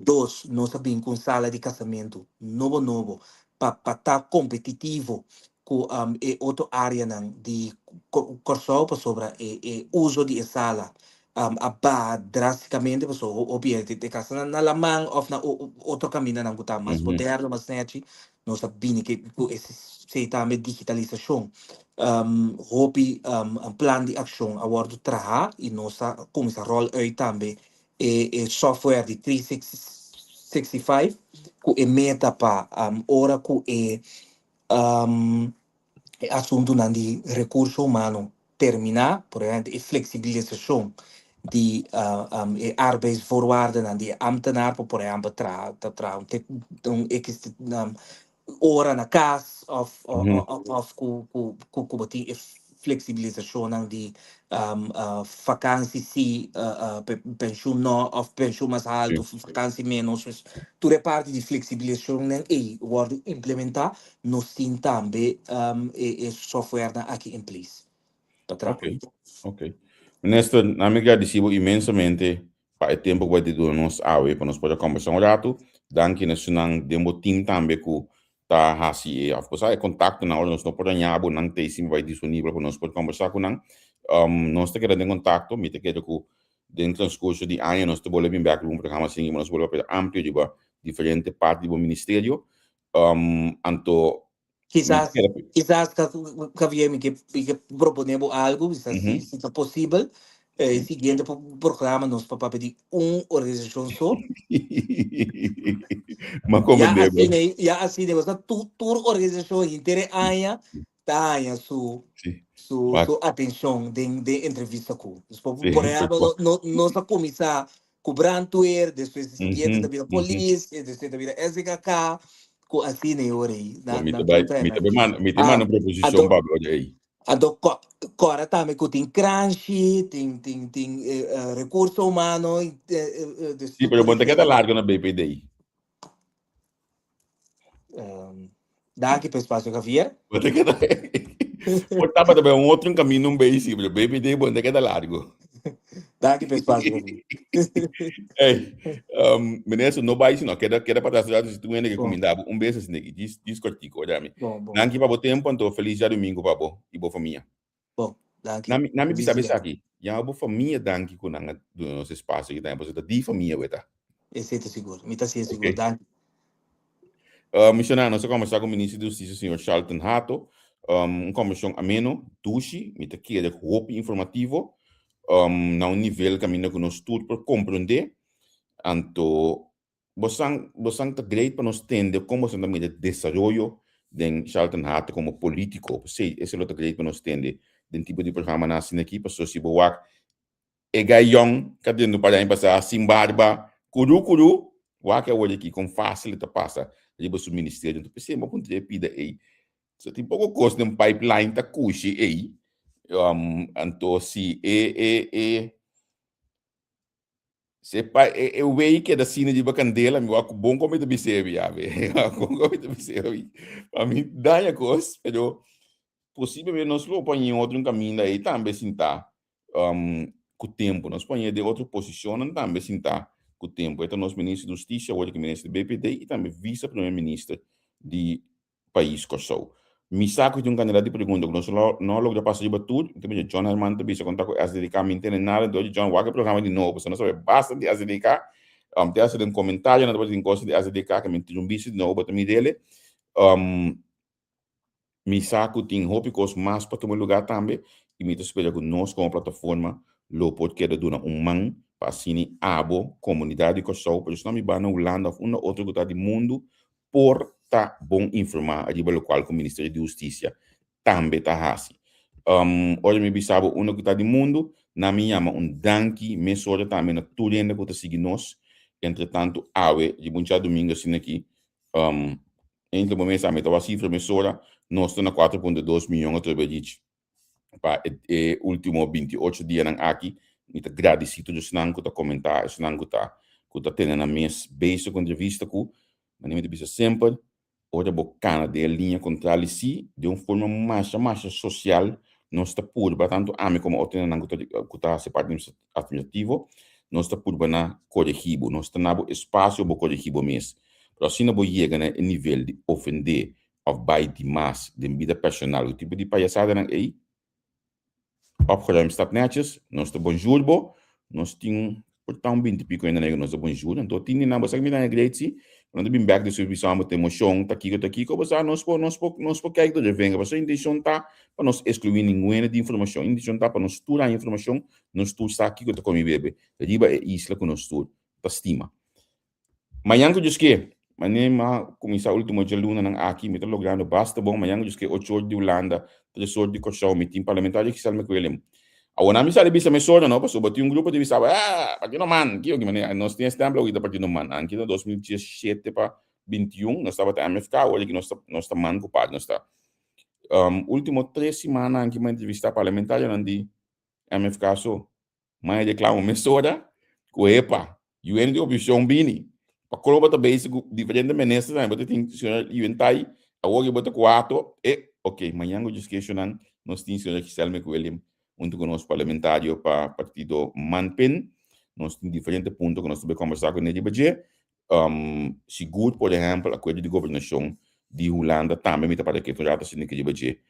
Speaker 2: Dos, nos a bin ku un sala di kasamentu nobo nobo pa ta kompetitivo ku e otro áreanan di Kòrsou, pasobra e uso di e sala a baha drásticamente pasobra hopi hende ta kasa na laman òf na otro kamindanan ku ta mas moderno, mas nèchi. Nos ta bini ku esei tambe digitalisashon. Hopi plan di akshon a wòrdu traha i nos a kuminsá ròl uit tambe e software di 365 ku e meta pa ora ku e e asuntunan di rekurso humano terminá, por ehèmpel e fleksibilisashon di e arbeidsvoorwaardennan di e ámtenar por por ehèmpel traha ta traha un un ekis ora na kas òf òf ku ku ku bo tin e fleksibilisashonnan di fakansi si penshun no òf penshun mas haltu fakansi ménos. Tur e parti di fleksibilisashonnan ei wòrdu implementá Nos tin tambe e softwarenan aki in place pa traha.
Speaker 3: Ok, ok. Minister, na mi gradisi bo inmensamente pa e tempo ku bo a duna nos awe pa nos por a kombersá un ratu. Danki na esunnan den bo team tambe ku ta hasi e òf bo sa e kontaktonan ora nos no por haña bo, nan ta ei siempre bai disponibel pa nos por kombersá ku nan. Nos ta keda den kontakto, mi ta kere ku den transkurso di aña nos ta bolbe bin bèk riba un programa asin i nos bolbe papia amplio riba diferente parti di bo ministerio. Um, anto
Speaker 2: Quizás, quizás, Javier, mi ke, mi ke propone bo algo, quizás mm -hmm. si, si ta posibel. Eh, mm. siguiente programa nos pa papia di un organisacion so.
Speaker 3: Ma como
Speaker 2: ya así, ne, ya así, ne, o tu, tur organisacion intere aña ta aña su, sí. su, su atencion den, den entrevista ku. Dus por, sí, por ejemplo, no, no, nos a comenzar ku brandweer, despues e siguiente ta bira polis, e despues ta bira SKK, ku asina e ora ei.
Speaker 3: Na, mi ta bai, mi ta bai manda, mi ta manda un proposishon pa ora ei.
Speaker 2: Anto kòrda tambe ku tin kranshi, tin tin tin rekurso humano,
Speaker 3: dus Sí, pero bo no ta keda largo na BPD.
Speaker 2: Danki pa espacio, Javier.
Speaker 3: Bo ta keda Por tabata bai un otro camino un bay sí, pero BPD bo ta keda largo.
Speaker 2: Danki pa espacio, Javier.
Speaker 3: Hey, minister, no bai sino keda keda pa atrás si tu hende ke kuminda bo un bes asina aki, djis djis kortiko, oja mi.
Speaker 2: Bon, bon.
Speaker 3: Danki pa bo tempo, anto feliz djadumingo pa bo i bo famia.
Speaker 2: Bon, danki.
Speaker 3: Nami nami
Speaker 2: Feliz
Speaker 3: bisa
Speaker 2: dia.
Speaker 3: esaki, yama bo famia danki ku nan a duna nos espacio aki tambe, pasobra ta di famia bo e ta.
Speaker 2: Esei ta sigur, mi ta sier sigur,
Speaker 3: Ok.
Speaker 2: danki.
Speaker 3: Misioná, nos a kombersá ku Minister di Hustisia señor Charlton Hato, un kombersashon ameno, dushi, mi ta kere hopi informativo, na un nivel kaminda ku nos tur por komprondé, anto Bosan bosan ta great pa nos tende kon bosan ta mira desaroyo den Charlton Hato komo politiko. P'esei esei lo ta great pa nos tende den tipo di programanan asina aki pasobra si bo wak e gai yòn ka den un par di aña pasá sin barba kuru kuru wak e awor aki kon fásil e ta pasa riba su ministerio. Enton p'esei bo puntra e pida ei so tin poko kos den pipeline ta kushi ei anto si e e e Se pa e, e wei keda sine riba kandela, mi wak bon kon mi ta bis'é mi yabe. Bon kon mi ta bis'é mi. Pa mi daña kos, pero posiblemente nos lo poñ'é otro un kaminda ei tambe sintá um, ku tempu. Nos poñ'é den otro posishonnan tambe sintá ku tempu. E ta nos minister di Hustisia, awor ki minister di BPD i tambe vise primer minister di pais Kòrsou. Mi sa ku tin un kandidat di pregunta ku nos no no a logra pasa riba tur. Mi ta mira John Herman ta bisa konta ku SDDK mi ntende nada enton oye John wak e programa di nobo pasobra nos a sabe basta di SDDK. Te hasta den komentario nan tabata tin kos di SDDK ke mi tin un bista di nobo bo ta mir'el. Mi sa ku tin hopi kos mas pa tuma lugá tambe i mi ta spera ku nos komo plataforma lo por keda duna un man pa asina abo, komunidat di Kòrsou, pero esnan biba na Hulanda òf unda otro ku ta di mundu por ta bon informá riba lokual ku Ministerio di Hustisia tambe ta hasi. Ora mi bisa bo unda ku ta di mundu, na mi yama un danki mesora tambe na tur hende ku ta sigui nos. Entretantu awe riba un djadumingu asina aki, entre bo mes ami ta wak sifra mesora, nos ta na 4.2 miyon atrobe rich. pa e, e último 28 dianan aki. Mi ta gradisí tur esnan ku ta komentá, esnan ku ta ku ta tene nan mes bezig ku entrevista ku, manera mi ta bisa semper, ora bo kana den e liña kontrali sí, den un forma masha masha sosial nos ta purba, tantu ami komo otronan ku ta ku ta hasi parti administrativo, nos ta purba na koregí bo, nos ta na bo espasio bo koregí bo mes. Pero asina bo yega na e nivel di ofendé of bai dimas den bida personal ku tipo di payasadanan ei, opgeruimd staat netjes, nos ta bonjour bo, Nos tin por ta un binti piko hende na ku nos ta bonjour. Anto tin di nan bo sa ku mi ta haña great si. Nan ta bin bek despues bisa bo ta emocion, ta kiko ta kiko. Bo sa nos por nos por nos por kijk door de vinger. Pasobra intencion ta pa nos exclui ningun hende di informacion. Intencion ta pa nos tur haña informacion, nos tur sa kiko ta komi bebe riba e isla ku nos tur ta stima. Mañan ku Dios ke, mane m'a kuminsá último djalunanan aki, mi ta logrando basta bon. Mañan ku Dios ke, ocho or di Hulanda, tres or di Kòrsou, mi tin parlamentario Giselle McWilliam. Awor nan mi sali bisa mesora no, pasobra tin un grupo ta bisa, ah, partido man, kiko ki mane, nos tin e stempel awor ta partido man. Anki na 2017 pa 21 nos tabata MFK, awor aki nos ta, nos ta man ku par nos ta. Último tres simannan anki m'a entrevistá parlamentarionan di MFK so. Ma e reclamo mesora cu epa, UN di oposicion bini. Pa colo bo ta bezig cu diferente ministernan, bo ta tin señor Yuen Tai, awor bo ta cu ato, e, ok, mañan cu discusionnan nos tin señor Giselle McWilliam hunto cu nos parlamentario pa partido Manpin. Nos tin diferente punto cu nos ta bay conversa cu ne riba dje. Sigur, por ehempel, acuerdo di gobernacion di Hulanda tambe mi ta para ketu un rato asina ke riba dje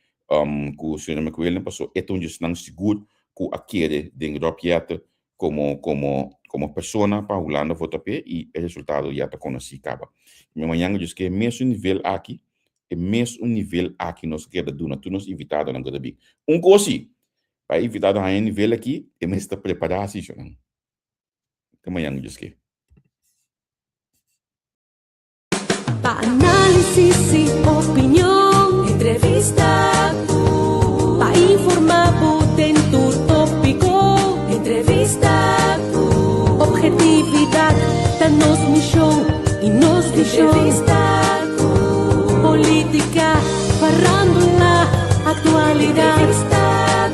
Speaker 3: cu señor McWilliam paso e ta un djesnan sigur cu a kere den Rob Jeter como como como persona pa Hulanda vota p'e y e resultado ya ta conoci caba. Mi mañana djes ke e mesun nivel aki, e mesun nivel aki nos keda duna tur nos invitadonan ku ta bin. Un cos si, pa e invitado haña e nivel aki e mester ta prepara si shownan. Te mañan Dios ke.
Speaker 1: Pa análisis y opinion, entrevista ku. Pa informá bo den tur tópiko, entrevista ku. Objetividad ta nos mishon y nos vishon. Entrevista ku. Polítika, farándula, aktualidat. Entrevista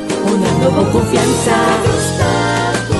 Speaker 1: ku. Honrando bo konfiansa. Entrevista ku.